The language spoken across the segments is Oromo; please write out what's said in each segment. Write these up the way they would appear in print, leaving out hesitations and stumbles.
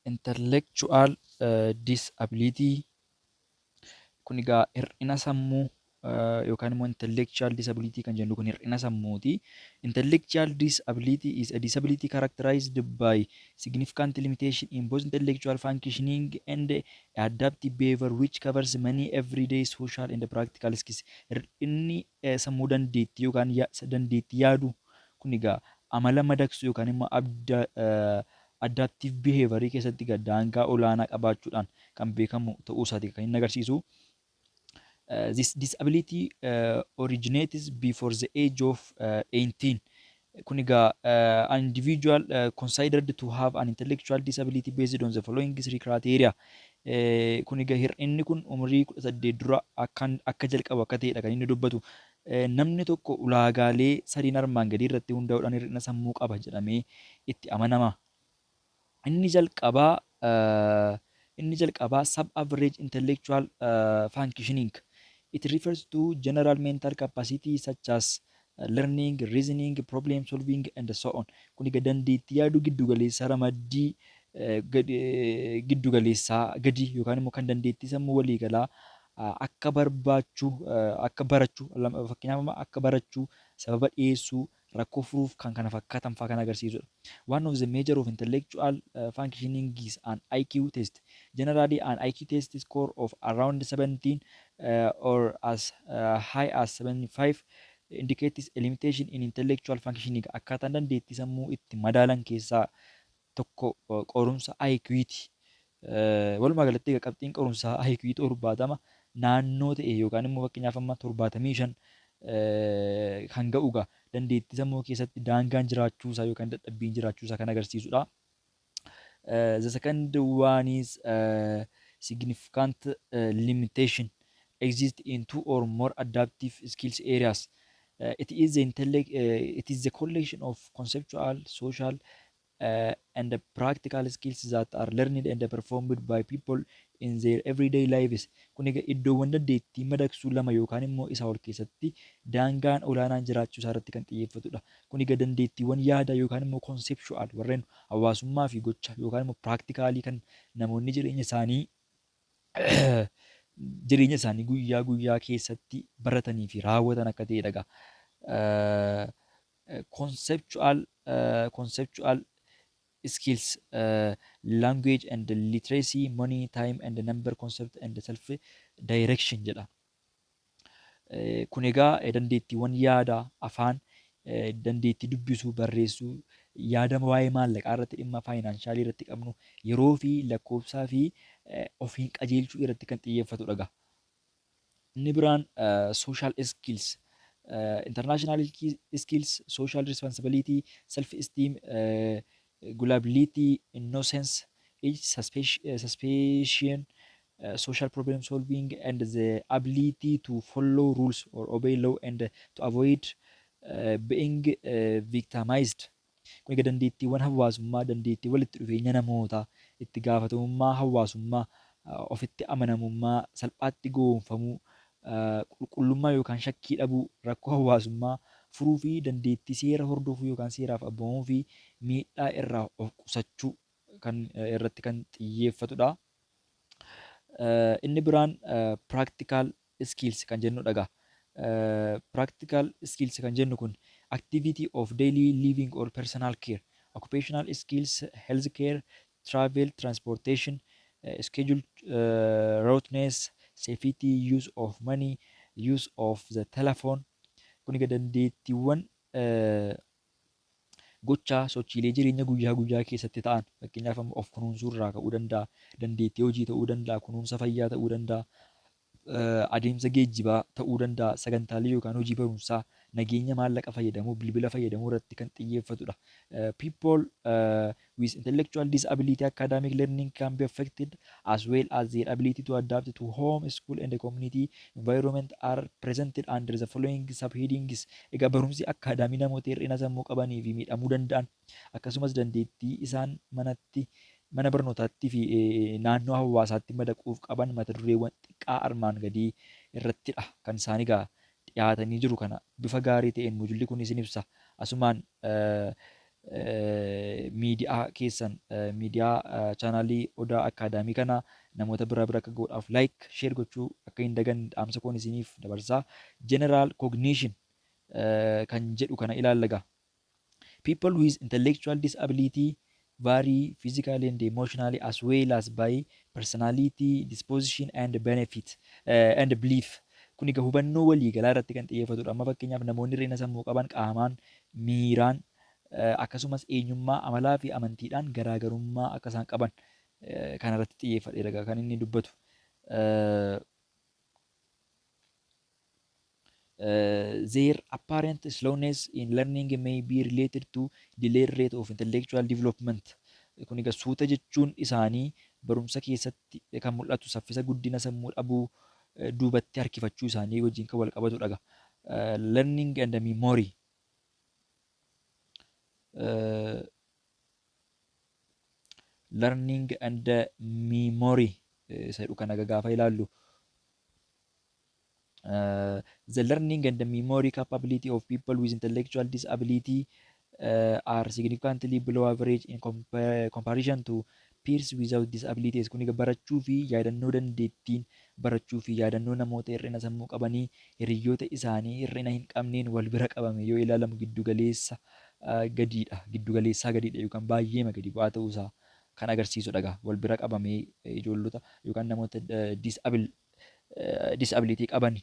Intellectual disability kun egaa hir'ina sammuu yookaan immoo intellectual disability kan jennu kun hir'ina sammuuti. Intellectual disability is a disability characterized by significant limitation in both intellectual functioning and adaptive behavior which covers many everyday social and practical skills. Hir'inni sammuu dandeettii yookaan dandeettii yaaduu kun egaa amala madaqsuu yookaan immoo abda adaptive behavior keessatti egaa daangaa olaanaa qabaachuudhaan kan beekamu ta'uu isaati kan inni agarsiisu. This disability originates before the age of 18. Kun egaa an individual considered to have an intellectual disability based on the following three criteria. Kun egaa hir'inni kun umurii 18 dura akka jalqabu akka ta'edha kan inni dubbatu. Namni tokko ulaagaalee sadiin armaan gadii irratti hundaa'uudhaan hir'ina sammuu qaba jedhamee itti amanama. Inni jalqabaa sub average intellectual functioning. It refers to general mental capacity such as learning, reasoning, problem solving and so on. Kun egaa dandeettii yaaduu giddu galeessaa ramaddii giddu galeessaa gadi yookaan immoo kan dandeettii sammuu waliigalaa akka barbaachuu, akka barachuu, fakkeenyaaf akka barachuu, sababa dhiyeessuu, rakkoo furuuf kan kana fakkaatan fa'aa kan agarsiisudha. One of the measure of intellectual functioning is an IQ test. Generally, an IQ test score of around 17 or as high as 75 indicates a limitation in intellectual functioning. Akkaataan dandeettii sammuu itti madaalan keessaa tokko qorumsa IQ'ti. Walumaa galatti qabxiin qorumsaa IQ 70 naannoo ta'e yookaan immoo fakkeenyaaf amma 75 kan ga'u egaa dandeettii sammuu keessatti daangaan jiraachuusaa yookaan dadhabbiin jiraachuusaa kan agarsiisudha. The second one is significant limitation exist in two or more adaptive skills areas. It is the collection of conceptual, social, and practical skills that are learned and performed by people in their everyday lives. Kun egaa iddoowwan dandeettii madaqsuu lama yookaan immoo isaa ol keessatti daangaan olaanaan jiraachuu isaa irratti kan xiyyeeffatudha. Kun egaa dandeettiiwwan yaada yookaan immoo conceptual warreen hawaasummaa fi gocha yookaan immoo practicalii kan namoonni jireenya isaanii guyyaa guyyaa keessatti baratanii fi raawwatan akka ta'edha egaa. Conceptual skills, language and literacy, money, time and number concept and self direction jedha. Kun egaa dandeettiiwwan yaadaa, afaan, dandeettii dubbisuu, barreessuu, yaada waa'ee maallaqaa irratti, dhimma financialii irratti qabnu, yeroo fi lakkoofsaa fi ofiin qajeelchuu irratti kan xiyyeeffatudha egaa. Inni biraan social skills, international skills, social responsibility, self esteem, gullibility, innocence, age suspicion, social problem solving and the ability to follow rules or obey law and to avoid being victimized. Kun egaa dandeettiiwwan hawaasummaa, dandeettii walitti dhufeenya namootaa, itti gaafatamummaa hawaasummaa, ofitti amanamummaa, salphaatti gowwoomfamuu, qulqullummaa yookaan shakkii dhabuu, rakkoo hawaasummaa furuu fi dandeettii seera hordofuu yookaan seeraaf abboomamuu fi miidhaa irraa of qusachuu kan irratti kan xiyyeeffatudha. Inni biraan practical skills kan jennudha egaa. Practical skills kan jennu kun activity of daily living or personal care, occupational skills, health care, travel, transportation, scheduled routines, safety, use of money, use of the telephone. Kun egaa dandeettiiwwan gochaa sochiilee jireenya guyyaa guyyaa keessatti ta'an, fakkeenyaaf of kunuunsuu irraa ka'uu danda'a, dandeettii hojii ta'uu danda'a, kunuunsa fayyaa ta'uu danda'a, adeemsa geejjibaa ta'uu danda'a, sagantaalee yookaan hojii barumsaa, nageenya, maallaqa fayyadamuu, bilbila fayyadamuu irratti kan xiyyeeffatudha. People with intellectual disability academic learning can be affected as well as their ability to adapt to home, school and the community environment are presented under the following subheadings. Egaa barumsi akkaadaamii namoota hir'ina sammuu qabanii fi miidhamuu danda'an akkasumas dandeettii isaan manatti, mana barnootaatti fi naannoo hawaasaatti madaquuf qaban mata dureewwan xiqqaa armaan gadii irrattidha kan isaan egaa dhiyaatanii jiru. Kana bifa gaarii ta'een modulli kun isin ibsa. Asumaan Miidiyaa keessan, miidiyaa chaanaalii Odaa Akaadaamii kana namoota biraa bira akka gahuudhaaf like, share gochuu akka hin daganne dhaamsa koon isiniif dabarsaa. General cognition kan jedhu kana ilaalla. People with intellectual disability vary physically and emotionally as well as by personality, disposition and benefit and belief. Kun egaa hubannoo waliigalaa irratti kan xiyyeeffatudha. Amma fakkeenyaaf namoonni hir'ina sammuu qaban qaamaan, miiraan, akkasumas eenyummaa, amalaa fi amantiidhaan garaagarummaa akka isaan qaban kanarratti xiyyeeffadheera kan inni dubbatu. Their apparent slowness in learning may be related to delayed rate of intellectual development. Kun egaa suuta jechuun isaanii barumsa keessatti kan mul'atu saffisa guddina sammuu dhabuu, duubatti harkifachuu isaanii wajjin kan wal qabatudha. Learning and memory. Learning and memory isa jedhu kana gaafa ilaallu, the learning and the memory capability of people with intellectual disability are significantly below average in comparison to peers without disabilities. Kun egaa barachuu fi yaadannoo, dandeettiin barachuu fi yaadannoo namoota hir'ina sammuu qabanii hiriyoota isaanii hir'ina hin qabneen wal bira qabame yoo ilaalamu giddugaleessa gadiidha. Giddugaleessaa gadiidha yookaan baay'eema gadi bu'aa ta'uusaa kan agarsiisudha. Wal bira qabamee ijoollota yookaan namoota disability qaban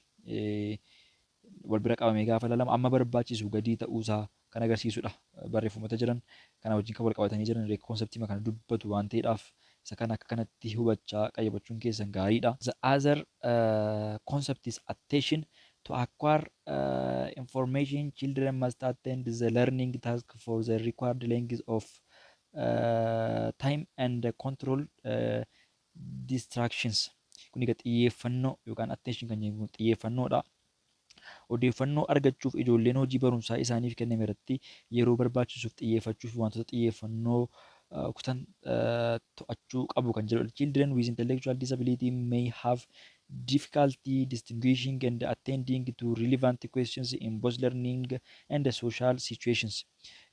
wal bira qabamee gaafa ilaalamu amma barbaachisu gadii ta'uusaa kan agarsiisudha. Barreeffamoota jiran kana wajjin kan wal qabatanii jiran conceptii kana dubbatu waan ta'eedhaaf isa kana akka kanatti hubachaa qayyabachuun keessan gaariidha. The other concept is attention. To acquire information, children must attend the learning task for the required length of time and control distractions. Kun egaa xiyyeeffannoo yookaan attention kan jennu xiyyeeffannoodha. Odeeffannoo argachuuf ijoolleen hojii barumsaa isaaniif kenname irratti yeroo barbaachisuuf xiyyeeffachuuf wantoota xiyyeeffannoo kutan to'achuu qabu kan jedhudha. Children with intellectual disability may have difficulty distinguishing and attending to relevant questions in both learning and social situations.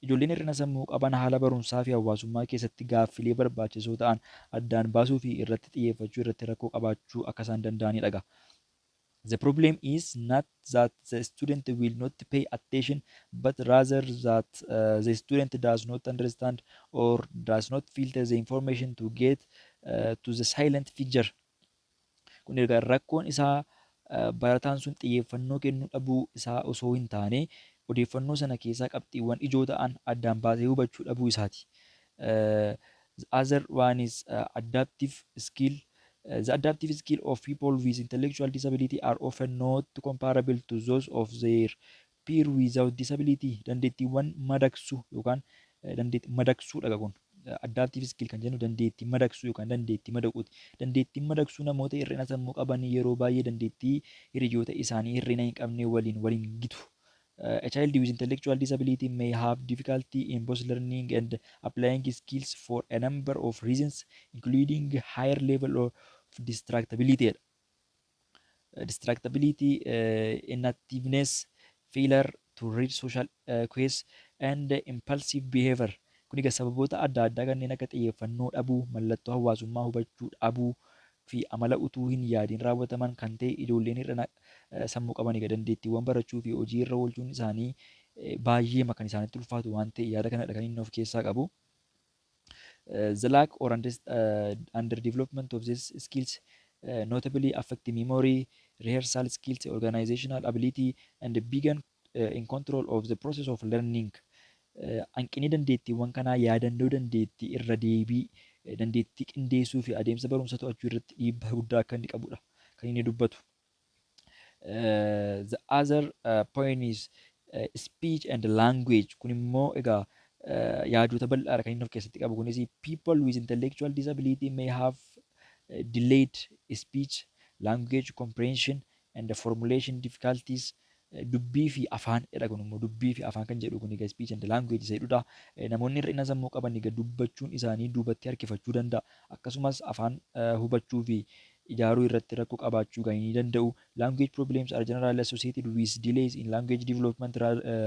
Ijoolleen hir'ina sammuu qaban haala barumsaa fi hawaasummaa keessatti gaaffilee barbaachisoo ta'an addaan baasuu fi irratti xiyyeeffachuu irratti rakkoo qabaachuu akka isaan danda'anidha. The problem is not that the student will not pay attention, but rather that the student does not understand or does not filter the information to get to the salient feature. Kun egaa rakkoon isaa barataan sun xiyyeeffannoo kennuu dhabuu isaa osoo hin taane, odeeffannoo sana keessaa qabxiiwwan ijoo ta'an addaan baasee hubachuu dhabuu isaati. The other one is adaptive skill. The adaptive skill of people with intellectual disability are often not comparable to those of their peer without disability. Dandeettiiwwan madaqsuu yookaan dandeettii madaqsuudha kun. Adaptive skill kan jennu dandeettii madaqsuu yookaan dandeettii madaquuti. Dandeettiin madaqsuu namoota hir'ina sammuu qabanii yeroo baay'ee dandeettii hiriyoota isaanii hir'ina hin qabne waliin waliin gitu. A child with intellectual disability may have difficulty in both learning and applying skills for a number of reasons, including higher level of distractibility. Distractibility, inactiveness, failure to read social cues, and impulsive behavior. Kun egaa sababoota adda addaa kanneen akka xiyyeeffannoo dhabuu, mallattoo hawaasummaa hubachuu dhabuu fi amala utuu hin yaadiin raawwataman kan ta'e ijoolleen hir'ina sammuu qaban egaa dandeettiiwwan barachuu fi hojii irra oolchuun isaanii baay'ee kan isaanitti ulfaatu waan ta'e yaada kanadha kan inni of keessaa qabu. The lack or underdevelopment of these skills notably affect memory, rehearsal skills, organizational ability, and being in control of the process of learning. Hanqinni dandeettiiwwan kanaa yaadannoo, dandeettii irra deebii, dandeettii qindeessuu fi adeemsa barumsa to'achuu irratti dhiibbaa guddaa akka inni qabudha kan inni dubbatu. The other point is speech and language. Kun immoo egaa yaadota bal'aadha kan inni of keessatti qabu. Kunis people with intellectual disability may have delayed speech, language comprehension and formulation difficulties. Dubbii fi afaan jedha. Kun immoo dubbii fi afaan kan jedhu kun egaa speech and language isa jedhudha. Namoonni hir'ina sammuu qaban egaa dubbachuun isaanii duubatti harkifachuu danda'a. Akkasumas afaan hubachuu fi ijaaruu irratti rakkoo qabaachuu kan ni danda'u. Language problems are generally associated with delays in language development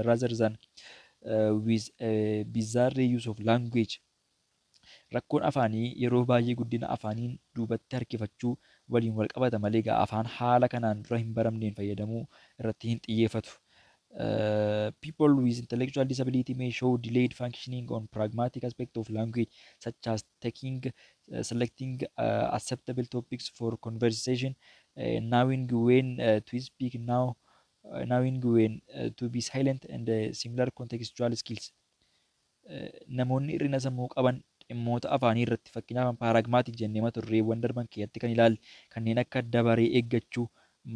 rather than with a bizarre use of language. Rakkoon afaanii yeroo baay'ee guddina afaaniin duubatti harkifachuu waliin wal qabata malee egaa afaan haala kanaan dura hin baramneen fayyadamuu irratti hin xiyyeeffatu. People with intellectual disability may show delayed functioning on pragmatic aspect of language, such as selecting acceptable topics for conversation, knowing when to speak now, knowing when to be silent and similar contextual skills. Namoonni hir'ina sammuu qaban dhimmoota afaanii irratti, fakkeenyaaf pragmatic jennee mata dureewwan darban keessatti kan ilaalle, kanneen akka dabaree eeggachuu,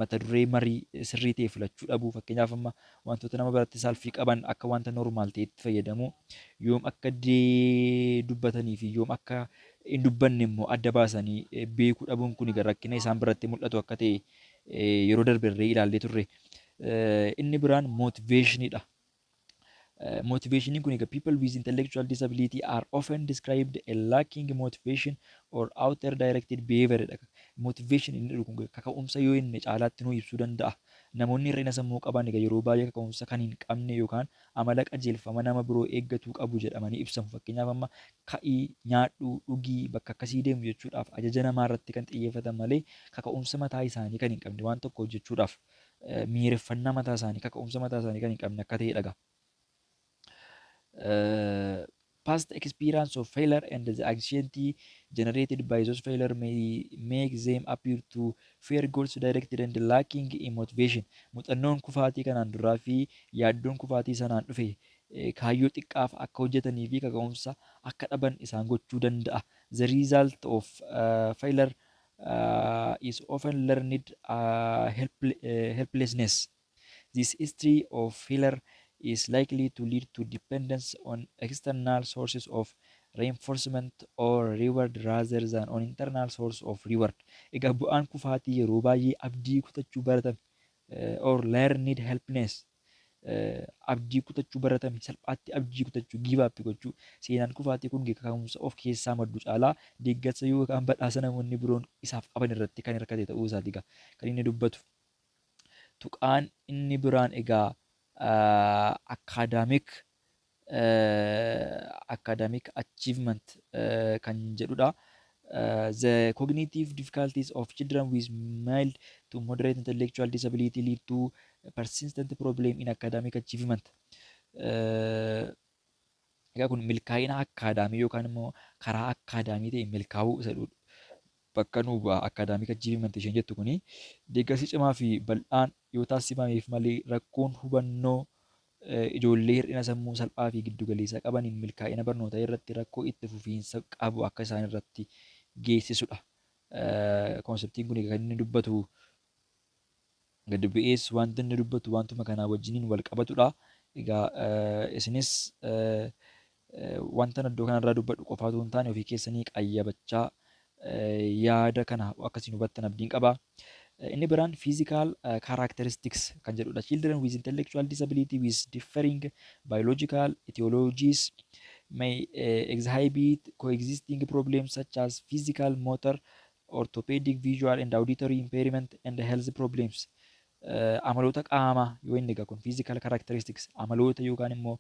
mata duree marii sirrii ta'e filachuu dhabuu, fakkeenyaaf amma wantoota nama biratti saalfii qaban akka wanta normal ta'etti fayyadamuu, yoom akka dubbatanii fi yoom akka hin dubbanne immoo adda baasanii beekuu dhabuun kun rakkina isaan biratti mul'atu akka ta'e yeroo darbe illee ilaallee turre. Inni biraan motivationiidha. Motivationiin kun egaa, people with intellectual disability are often described as lacking motivation or outer directed behavior dha. Motivation inni jedhu kun kaka'umsa yoo inni caalaatti nuu ibsuu danda'a. Namoonni hir'ina sammuu qaban egaa yeroo baay'ee kaka'umsa kan hin qabne yookaan amala qajeelfama nama biroo eeggatuu qabu jedhamanii ibsamu. Fakkeenyaaf amma ka'ii, nyaadhu, dhugii, bakka akkasii deemu jechuudhaaf ajaja namaa irratti kan xiyyeeffatan malee kaka'umsa mataa isaanii kan hin qabne, waan tokko hojjechuudhaaf miireffannaa mataa isaanii, kaka'umsa mataa isaanii kan hin qabne akka ta'edha egaa. Past experience of failure and the anxiety generated by those failure may make them appear to fear goals directed and lacking in motivation. Muuxannoon kufaatii kanaan duraa fi yaaddoon kufaatii sanaan dhufe kaayyoo xiqqaaf akka hojjetanii fi kaka'umsa akka dhaban isaan gochuu danda'a. The result of failure is often learned helplessness. This history of failure is likely to lead to dependence on external sources of reinforcement or reward rather than on internal source of reward. Egaa bu'aan kufaatii yeroo baay'ee abdii kutachuu baratame or learned helplessness, abdii kutachuu baratame, salphaatti abdii kutachuu, give up gochuu. Seenaan kufaatii kun kaka'umsa of keessaa maddu caalaa deeggarsa yookaan badhaasa namoonni biroon isaaf qaban irratti kan hirkate ta'uu isaati egaa kan inni dubbatu. Tuqaan inni biraan egaa academic achievement kan jedhudha. The cognitive difficulties of children with mild to moderate intellectual disability lead to persistent problem in academic achievement. Egaa kun milkaa'ina akkaadaamii yookaan immoo karaa akkaadaamii ta'e milkaa'uu isa bakka nuu bu'a. Academic achievement isheen jettu kuni deeggarsi cimaa fi bal'aan yoo taasifameef malee rakkoon hubannoo ijoollee hir'ina sammuu salphaa fi giddu galeessa qabaniin milkaa'ina barnootaa irratti rakkoo itti fufiinsa qabu akka isaan irratti geessisudha. Conceptiin kun kan inni dubbatu gadi bu'ees wanti inni dubbatu wantuma kanaa wajjiniin wal qabatudha. Egaa isinis wanta iddoo kanarraa dubbadhu qofaatu hin taane ofii keessanii qayyabachaa yaada kana akkasiin hubattan abdiin qaba. Inni biraan physical characteristics kan jedhudha. Children with intellectual disability with differing biological etiologies may exhibit coexisting problems such as physical, motor, orthopedic, visual and auditory impairment and health problems. Amaloota qaamaa yoo inni egaa kun physical characteristics, amaloota yookaan immoo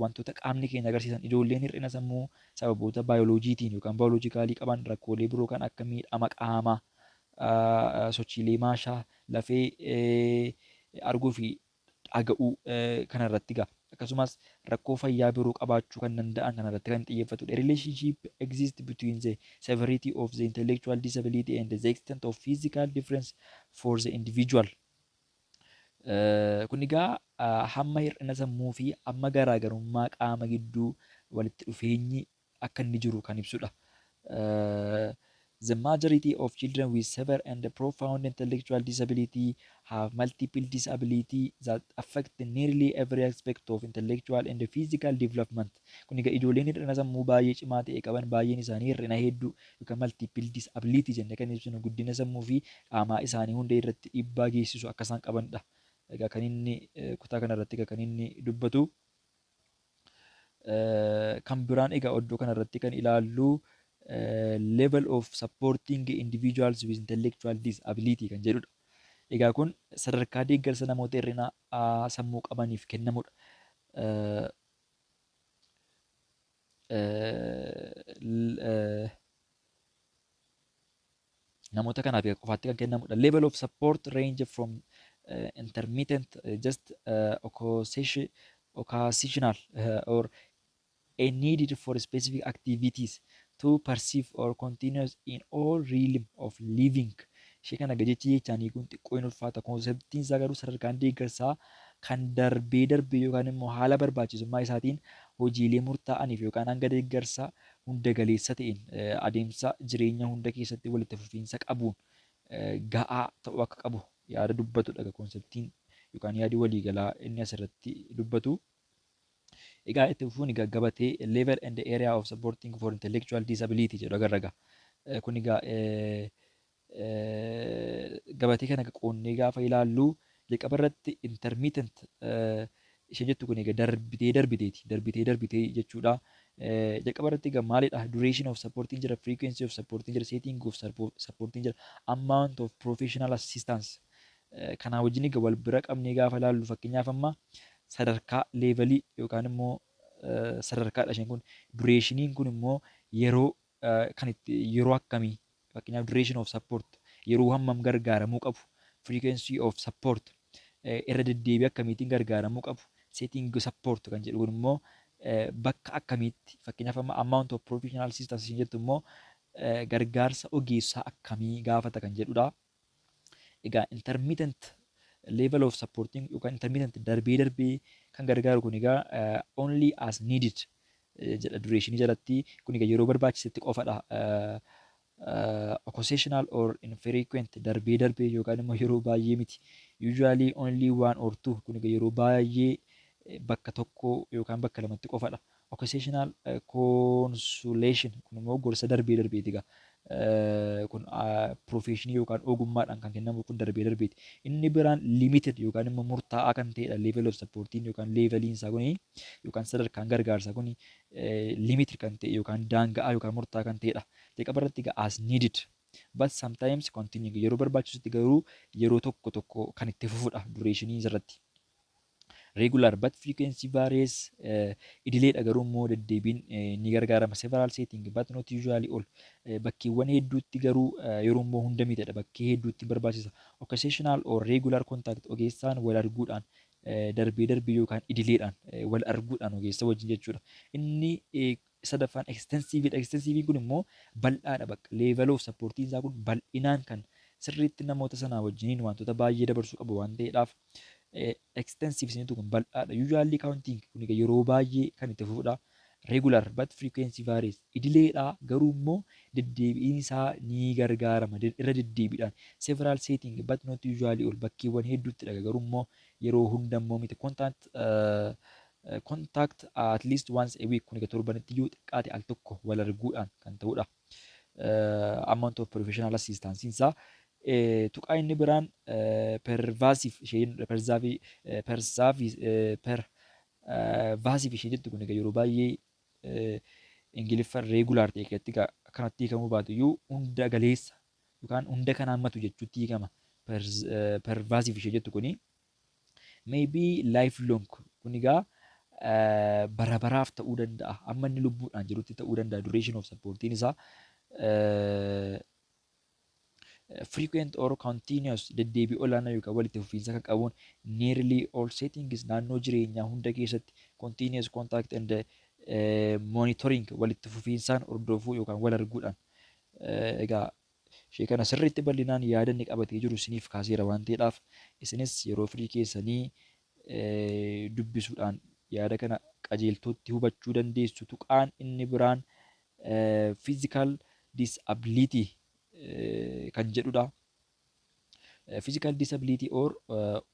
wantoota qaamni keenya agarsiisan, ijoolleen hir'ina sammuu sababoota baayoloojiitiin yookaan biologicalii qaban rakkoolee biroo kan akka miidhama qaamaa, sochiilee maashaa, lafee, arguu fi dhaga'uu kanarratti egaa akkasumas rakkoo fayyaa biroo qabaachuu kan danda'an kanarratti kan xiyyeeffatudha. Relationship exists between the severity of the intellectual disability and the extent of physical difference for the individual. Kun egaa hamma hir'ina sammuu fi hamma garaagarummaa qaama gidduu walitti dhufeenyi akka inni jiru kan ibsudha. The majority of children with severe and profound intellectual disability have multiple disability that affect nearly every aspect of intellectual and physical development. Kun egaa ijoolleen hir'ina sammuu baay'ee cimaa ta'e qaban baay'een isaanii hir'ina hedduu yookaan multiple disability jennee kan ibsinu guddina sammuu fi qaamaa isaanii hunda irratti dhiibbaa geessisu akka isaan qabanidha. Egaa kan inni kutaa kanarratti kan inni dubbatu. Kan biraan egaa iddoo kanarratti kan ilaallu level of supporting individuals with intellectual disability kan jedhudha. Egaa kun sadarkaa deeggarsa namoota hir'ina sammuu qabaniif kennamudha. Namoota kanaaf qofaatti kan kennamudha. Level of support range from intermittent, just occasional or a needed for specific activities to pervasive or continuous in all realm of living. Ishee kana jechi jechaanii kun xiqqoo hin ulfaata. Conceptiin isaa garuu sadarkaan deeggarsaa kan darbee darbee yookaan immoo haala barbaachisummaa isaatiin hojiilee murtaa'aniif yookaan hanga deeggarsa hunda galeessa ta'een adeemsa jireenya hunda keessatti walitti fufiinsa qabuun ga'aa ta'uu akka qabu yaada dubbatudha conceptiin yookaan yaadi waliigalaa inni asirratti dubbatu. Egaa itti fufuun egaa gabatee level and area of supporting for intellectual disability jedhu agarra egaa. Kun egaa gabatee kana qoonnee gaafa ilaallu, jalqaba irratti intermittent isheen jettu kun egaa darbitee darbiteeti. Darbitee darbitee jechuudha. Jalqaba irratti egaa maalidha? Duration of supporting jira, frequency of supporting jira, setting of supporting jira, amount of professional assistance. Kanaa wajjin egaa wal bira qabnee gaafa ilaallu, fakkeenyaaf amma sadarkaa levelii yookaan immoo sadarkaadha isheen kun. Durationiin kun immoo yeroo kan itti yeroo akkamii, fakkeenyaaf duration of support yeroo hammam gargaaramuu qabu, frequency of support irra deddeebii akkamiitiin gargaaramuu qabu, setting support kan jedhu kun immoo bakka akkamiitti, fakkeenyaaf amma amount of professional assistance isheen jettu immoo gargaarsa ogeessaa akkamii gaafata kan jedhudha. Egaa intermittent level of supporting yookaan intermittent darbee darbee kan gargaaru kun egaa only as needed jedha durationii jalatti. Kun egaa yeroo barbaachisetti qofadha. Occasional or infrequent, darbee darbee yookaan immoo yeroo baay'ee miti. Usually only one or two, kun egaa yeroo baay'ee bakka tokko yookaan bakka lamatti qofadha. Occasional consultation, kun immoo gorsa darbee darbeeti egaa. Kun professionii yookaan ogummaadhaan kan kennamu kun darbee darbeeti. Inni biraan limited yookaan immoo murtaa'aa kan ta'edha level of supportiin yookaan leveliin isaa kuni yookaan sadarkaan gargaarsaa kuni limited kan ta'e yookaan daanga'aa yookaan murtaa'aa kan ta'edha. Jalqaba irratti egaa as needed but sometimes continuing, yeroo barbaachisutti garuu yeroo tokko tokko kan itti fufudha durationii irratti. Regular but frequency varies, idileedha garuu immoo deddeebiin ni gargaarama. Several setting but not usually all, bakkeewwan hedduutti garuu yeroo immoo hunda mitidha, bakkee hedduutti barbaachisa. Occasional or regular contact, ogeessaan wal arguudhaan, darbee darbee yookaan idileedhaan wal arguudhaan ogeessa wajjin jechuudha. Inni sadaffaan extensiveidha. Extensive kun immoo bal'aadha bakka level of supportiin isaa kun bal'inaan kan sirriitti namoota sanaa wajjiniin wantoota baay'ee dabarsuu qabu waan ta'eedhaaf extensive isinitu kun bal'aadha. Usually continuing, kun egaa yeroo baay'ee kan itti fufudha. Regular but frequency varies, idileedha garuu immoo deddeebiin isaa ni gargaarama irra deddeebiidhaan. Several setting but not usually all, bakkeewwan hedduuttidha garuu immoo yeroo hunda immoo miti. Contact at least once a week, kun egaa torbanitti yoo xiqqaate al tokko wal arguudhaan kan ta'udha. Amount of professional assistance isaa tuqaa inni biraan pervasive isheen pervasive ishee jettu kun egaa yeroo baay'ee Ingiliffa regular ta'e keessatti kanatti hiikamuu baatu iyyuu hunda galeessa yookaan hunda kan hammatu jechuutti hiikama. Pervasive ishee jettu kuni maybe lifelong, kun egaa bara baraaf ta'uu danda'a. Amma inni lubbuudhaan jirutti ta'uu danda'a duration of supportiin isaa. Frequent or continuous, deddeebii olaanaa yookaan walitti fufiinsa kan qabuun, nearly all settings, naannoo jireenyaa hunda keessatti, continuous contact and monitoring, walitti fufiinsaan hordofuu yookaan wal arguudhaan. Egaa ishee kana sirriitti bal'inaan yaada inni qabatee jiru isiniif kaaseera waan ta'eedhaaf, isinis yeroo firii keessanii dubbisuudhaan yaada kana qajeeltootti hubachuu dandeessu. Tuqaan inni biraan physical disability kan jedhudha. Physical disability or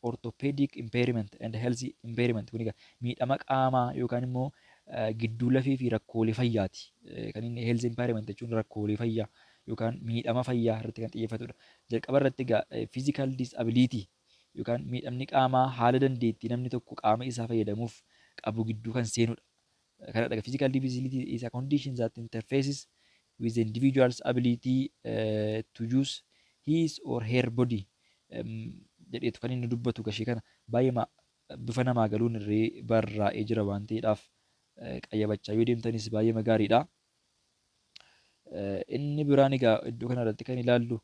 orthopedic impairment and health impairment, kun egaa miidhama qaamaa yookaan immoo gidduu lafee fi rakkoolee fayyaati. Kan inni health impairment jechuun rakkoolee fayyaa yookaan miidhama fayyaa irratti kan xiyyeeffatudha. Jalqaba irratti egaa physical disability yookaan miidhamni qaamaa haala dandeettii namni tokko qaama isaa fayyadamuuf qabu gidduu kan seenudha. Kanadha, physical disability is a condition that interfaces with the individual's ability to use his or her body jedheetu kan inni dubbatu. Gashee kana baay'ee bifa namaa galuun irree barraa'ee jira waan ta'eedhaaf Qayyabachaa yoo deemtanis baay'ee gaariidha. Inni biraan egaa iddoo kanarratti kan ilaallu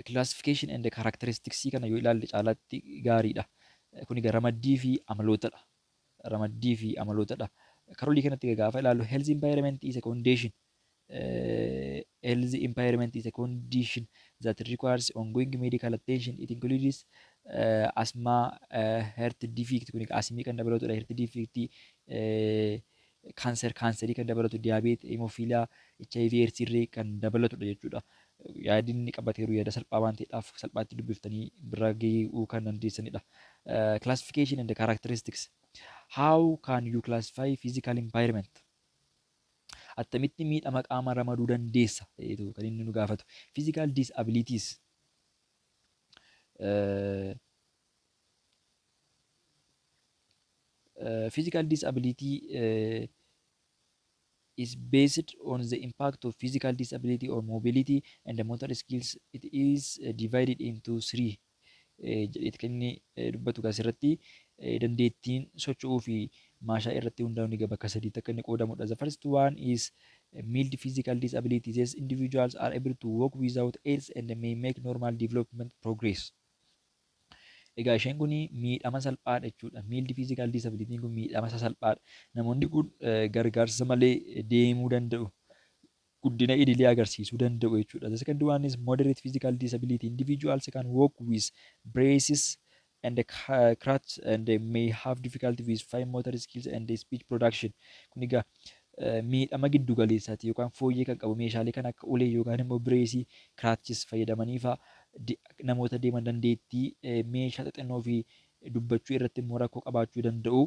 classification and characteristics kana yoo ilaalle caalaatti gaariidha. Kun egaa ramaddii fi amalootadha. Ramaddii fi amalootadha. Karoolii kanatti gaafa ilaallu, health impairment is a condition. Health impairment is a condition that requires ongoing medical attention. It includes asthma, heart defect, kun asmii kan dabalatudha, heart defect, cancer, kaanserii kan dabalatu, diabetes, hemophilia, HIV, AIDS illee kan dabalatudha jechuudha. Yaadni inni qabateeru yaada salphaa waan ta'eedhaaf salphaatti dubbiftanii bira gahuu kan dandeessanidha. Classification and the characteristics. How can you classify physical impairment? Attamitti miidhama qaama ramaduu dandeessa kan inni nu gaafatu. Physical disabilities. Physical disability is based on the impact of physical disability or mobility and the motor skills. It is divided into three jedheeti kan inni dubbatu. Asirratti dandeettiin socho'uu fi maashaa irratti hundaa'uun egaa bakka sadiitti akka inni qoodamudha. The first one is mild physical disability. These individuals are able to walk without aids and may make normal development progress. Egaa isheen kun miidhama salphaadha jechuudha. Mild physical disability kun miidhama salphaadha. Namoonni kun gargaarsa malee deemuu danda'u. Guddina idilee agarsiisuu danda'u jechuudha. The second one is moderate physical disability. Individuals can walk with braces and the crutch and they may have difficulty with fine motor skills and the speech production. Kun egaa miidhama giddu galeessaati yookaan fooyyee kan qabu, meeshaalee kan akka ulee yookaan immoo brace, crutches fayyadamanii fa'aa namoota deeman, dandeettii meeshaa xixinnoo fi dubbachuu irratti immoo rakkoo qabaachuu danda'u.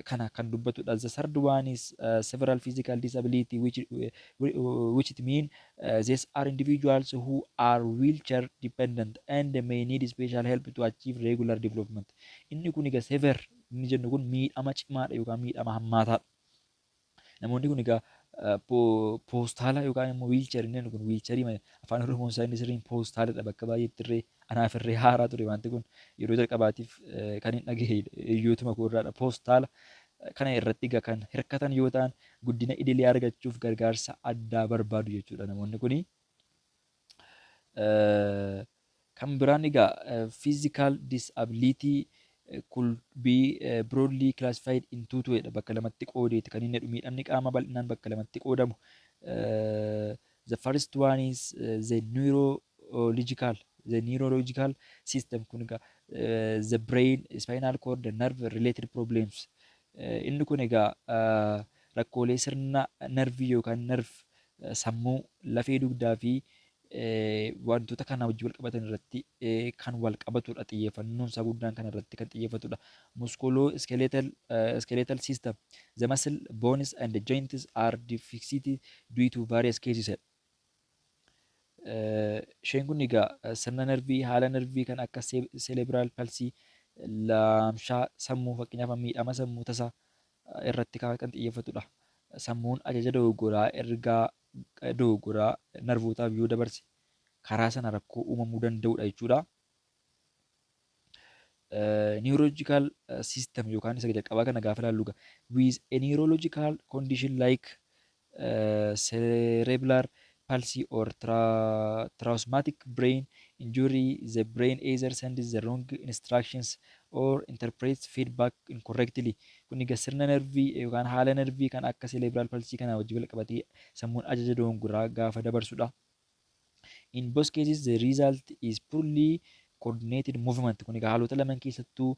Kana kan dubbatudha. The third one is severe physical disability, which it mean these are individuals who are wheelchair dependent and may need special help to achieve regular development. Inni kun egaa severe inni jennu kun miidhama cimaadha yookaan miidhama hammaataadha. Namoonni kun egaa poostaala yookaan immoo wheelchair, inni kun wheelchairii, afaan Oromoon isaa inni sirriin poostaaladha. Bakka baay'eetti illee anaaf irree haaraa ture wanti kun, yeroo jalqabaatiif kan hin dhagahe hiriyootuma koo irraadha. Poostaala kana irratti egaa kan hirkatan yoo ta'an, guddina idilee argachuuf gargaarsa addaa barbaadu jechuudha namoonni kuni. Kan biraan egaa physical disability could be broadly classified into two jedha. Bakka lamatti qoodeeti kan inni jedhu. Miidhamni qaama bal'inaan bakka lamatti qoodamu. The first one is the neurological system. Kun egaa the brain, spinal cord, the nerve related problems. Inni kun egaa rakkoolee sirna narvii yookaan nerve, sammuu, lafee dugdaa fi wantoota kana wajjin wal qabatan irratti kan wal qabatudha. Xiyyeeffannoon isaa guddaan kana irratti kan xiyyeeffatudha. Musculoskeletal skeletal system, the muscle, bones and the joints are deficit due to various causes. Isheen kun egaa sirna narvii, haala narvii kan akka cerebral palsy, laamshaa sammuu, fakkeenyaaf miidhama sammuu tasaa irratti kan xiyyeeffatudha. Sammuun ajaja dogoggoraa, ergaa dogoggoraa narvootaaf yoo dabarse karaa sana rakkoo uumamuu danda'udha jechuudha. Neurological system yookaan isa jalqabaa kana gaafa ilaallu, with a neurological condition like cerebral palsy or traumatic brain injury, the brain either sends the wrong instructions or interprets feedback incorrectly. Kun egaa sirna nervii yookaan haala nervii kan akka cerebral palsy kana wajjin wal qabatee sammuun ajaja dogongoraa gaafa dabarsudha. In both cases, the result is poorly coordinated movement. Kun egaa haalota lamaan keessattuu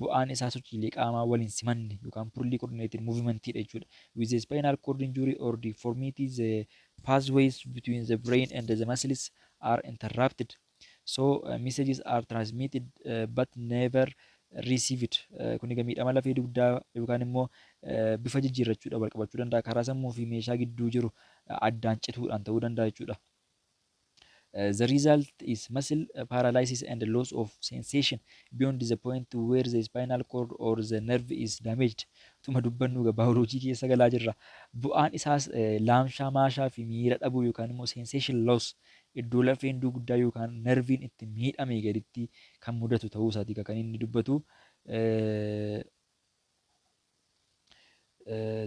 bu'aan isaa sochiilee qaamaa waliin simanne yookaan poorly coordinated movement dha jechuudha. With the spinal cord injury or deformity, the pathways between the brain and the muscles are interrupted. So messages are transmitted but never received. Kun egaa miidhama lafee dugdaa yookaan immoo bifa jijjiirrachuudha wal qabachuu danda'a. Karaa sammuu fi meeshaa gidduu jiru addaan cituudhaan ta'uu danda'a jechuudha. The result is muscle paralysis and loss of sensation beyond the point where the spinal cord or the nerve is damaged. Tuma dubbannu egaa baayoloojii keessa galaa jirra. Bu'aan isaas laamshaa maashaa fi miira dhabuu yookaan immoo sensation loss. iddoo lafeen dugdaa yookaan nerviin itti miidhamee gaditti kan mudatu ta'uu isaati kan inni dubbatu.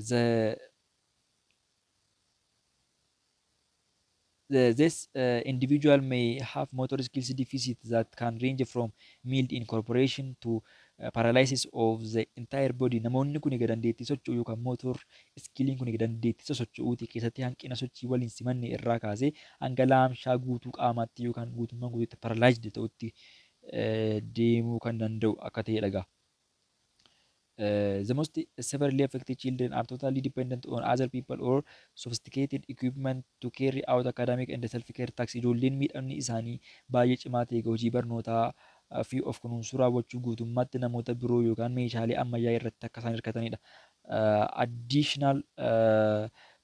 The This individual may have motor skills deficit that can range from mild incorporation to paralysis of the entire body. Namoonni kun egaa dandeettii socho'uu yookaan motor skilliin kun egaa dandeettii sosocho'uuti keessatti hanqina sochii waliin simanne irraa kaasee hanga laamshaa guutuu qaamaatti yookaan guutummaan guutuutti paralyzed ta'utti deemuu kan danda'u akka ta'edha egaa. The most severely affected children are totally dependent on other people or sophisticated equipment to carry out academic and self-care tasks. Ijoolleen miidhamni isaanii baay'ee cimaa ta'e hojii barnootaa fi of kunuunsuu raawwachuu guutummaatti namoota biroo yookaan meeshaalee ammayyaa irratti akka isaan hirkatanidha. Additional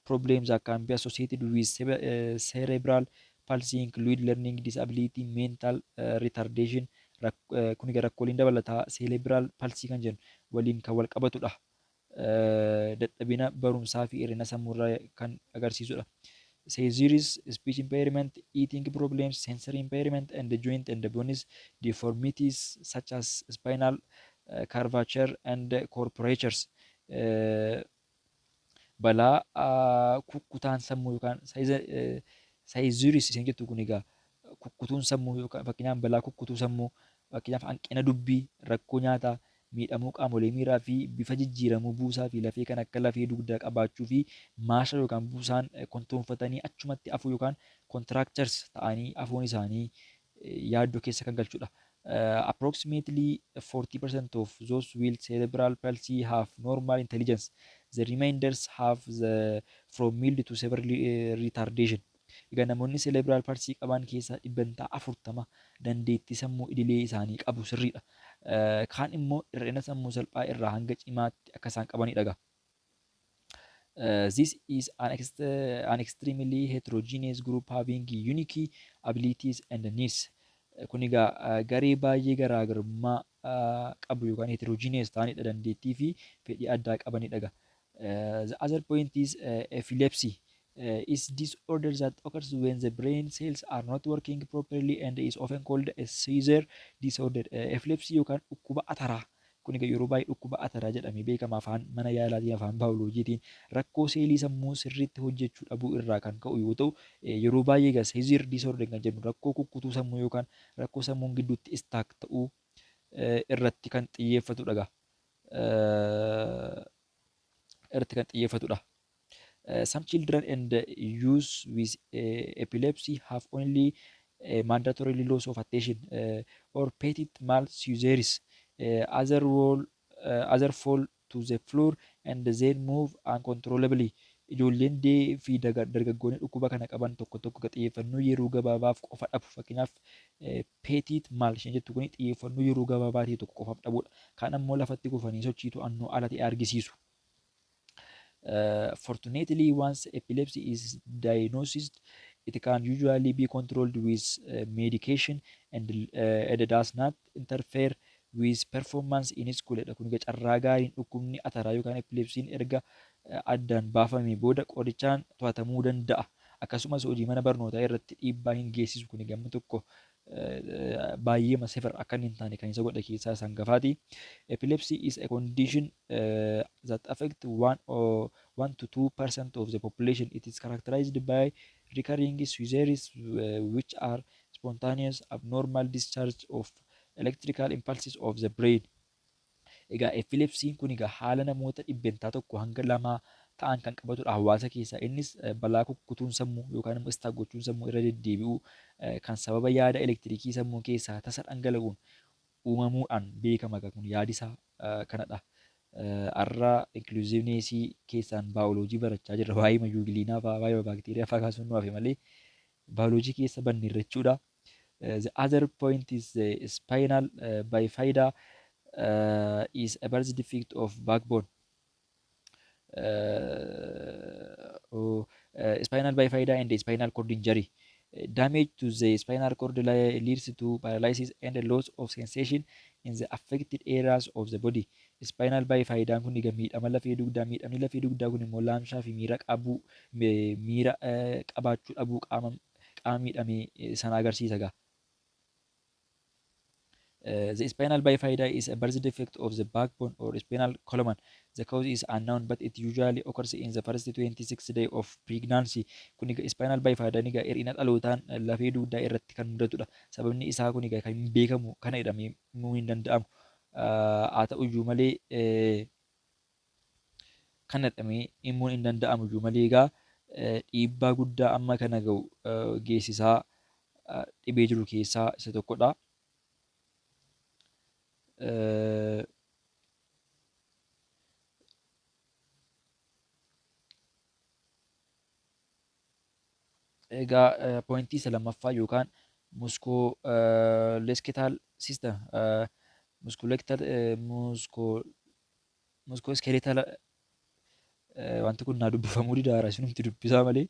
problems that can be associated with cerebral palsy include learning disability, mental retardation. Kun egaa rakkooleen dabalataa cerebral palsy kan jennu waliin kan wal qabatudha. Dadhabina barumsaa fi hir'ina sammuurraa kan agarsiisudha. Seizures, speech impairment, eating problems, sensory impairment, and the joint and the bones deformities such as spinal curvature and contractures. Balaa kukkutaan sammuu yookaan seizures isheen jettu kun egaa kukkutuun sammuu yookaan fakkeenyaaf balaa kukkutuu sammuu, fakkeenyaaf hanqina dubbii, rakkoo nyaataa, miidhamuu qaamolee miiraa fi bifa jijjiiramuu buusaa fi lafee kan akka lafee dugdaa qabaachuu fi maasha yookaan buusaan kontoonfatanii achumatti afuu yookaan contractures ta'anii afuun isaanii yaaddoo keessa kan galchudha. Approximately 40% of those with cerebral palsy have normal intelligence. The remainders have the from mild to severe retardation. Egaa namoonni cerebral palsy qaban keessaa 40% dandeettii sammuu idilee isaanii qabu sirriidha. Kaan immoo hir'ina sammuu salphaa irraa hanga cimaatti akka isaan qabanidha egaa. This is an extremely heterogeneous group having unique abilities and needs. Kun egaa garee baay'ee garaagarummaa qabu yookaan heterogeneous ta'anidha, dandeettii fi fedhii addaa qabanidha egaa. The other point is epilepsy. Is disorder that occurs when the brain cells are not working properly and is often called a seizure disorder. Epilepsy yookaan dhukkuba ataraa. Kun egaa yeroo baay'ee dhukkuba ataraa jedhamee beekama afaan mana yaalaatiin, afaan baayoloojiitiin rakkoo seelii sammuu sirriitti hojjechuu dhabuu irraa kan ka'u yoo ta'u, yeroo baay'ee egaa seizure disorder kan jennu rakkoo kukkutuu sammuu yookaan rakkoo sammuun gidduutti stuck ta'uu irratti kan xiyyeeffatudha egaa. Irratti kan xiyyeeffatudha. Some children and youth with epilepsy have only mandatory loss of attention or petit mal seizures. Other fall to the floor and then move uncontrollably. Ijoolleen dee fi dargaggoonni dhukkuba kana qaban tokko tokko xiyyeeffannoo yeroo gabaabaaf qofa dhabu. Fakkeenyaaf, petit mal isheen jettu kun xiyyeeffannoo yeroo gabaabaa ta'e tokko qofaaf dhabuudha. Kaan ammoo lafatti kufanii sochii to'annoo ala ta'e argisiisu. Fortunately, once epilepsy is diagnosed, it can usually be controlled with medication and does not interfere with performance in school jedha. Kun egaa carraa gaariin dhukkubni ataraa yookaan epilepsiin erga addaan baafamee booda qorichaan to'atamuu danda'a. Akkasumas hojii mana barnootaa irratti dhiibbaa hin geessisu. Kun egaa tokko baay'ee severe akka inni hin taane kan isa godhe keessaa isa hangafaati. Epilepsy is a condition that affect 1 or 1 to 2% of the population. It is characterized by recurring seizures which are spontaneous abnormal discharge of electrical impulses of the brain. Egaa epilepsiin kun egaa haala namoota 1% hanga 2% ta'an kan qabatudha hawaasa keessaa. Innis balaa kukkutuun sammuu yookaan immoo stuck gochuun sammuu irra deddeebi'uu kan sababa yaada elektirikii sammuu keessaa tasa dhangala'uun uumamuudhaan beekama kun yaadi isaa kanadha. Har'a inclusiveness keessaan baayoloojii barachaa jirra. Waa'ee euglena fa'aa, waa'ee baakteeriyaa fa'aa kaasuun nu hafe malee baayoloojii keessa banneerra jechuudha. The other point is the spinal bifida is a birth defect of backbone. Oh, spinal bifida and spinal cord injury. Damage to the spinal cord leads to paralysis and loss of sensation in the affected areas of the body. Spinal bifidaan kun egaa miidhama lafee dugdaa, miidhamni lafee dugdaa kun immoo laamshaa fi miira qabuu, miira qabaachuu dhabuu qaama Qaama miidhame sana agarsiisa egaa. The spinal bifida is a birth defect of the backbone or spinal column. The cause is unknown, but it usually occurs in the first 26 day of pregnancy. Kun egaa spinal bifida egaa hir'ina dhalootaan lafee dugdaa irratti kan mudatudha. Sababni isaa kun egaa kan hin beekamu kana jedhamee himuu hin danda'amu. Haa ta'uyyuu malee kana jedhamee himuun hin danda'amu iyyuu malee egaa dhiibbaa guddaa amma kana ga'u geessisaa dhibee jiru keessaa isa tokkodha. Egaa pointii isa lammaffaa yookaan musculoskeletal system, musculoskeletal musculoskeletal, wanti kun naa dubbifamuu didaara, isinumti dubbisaa malee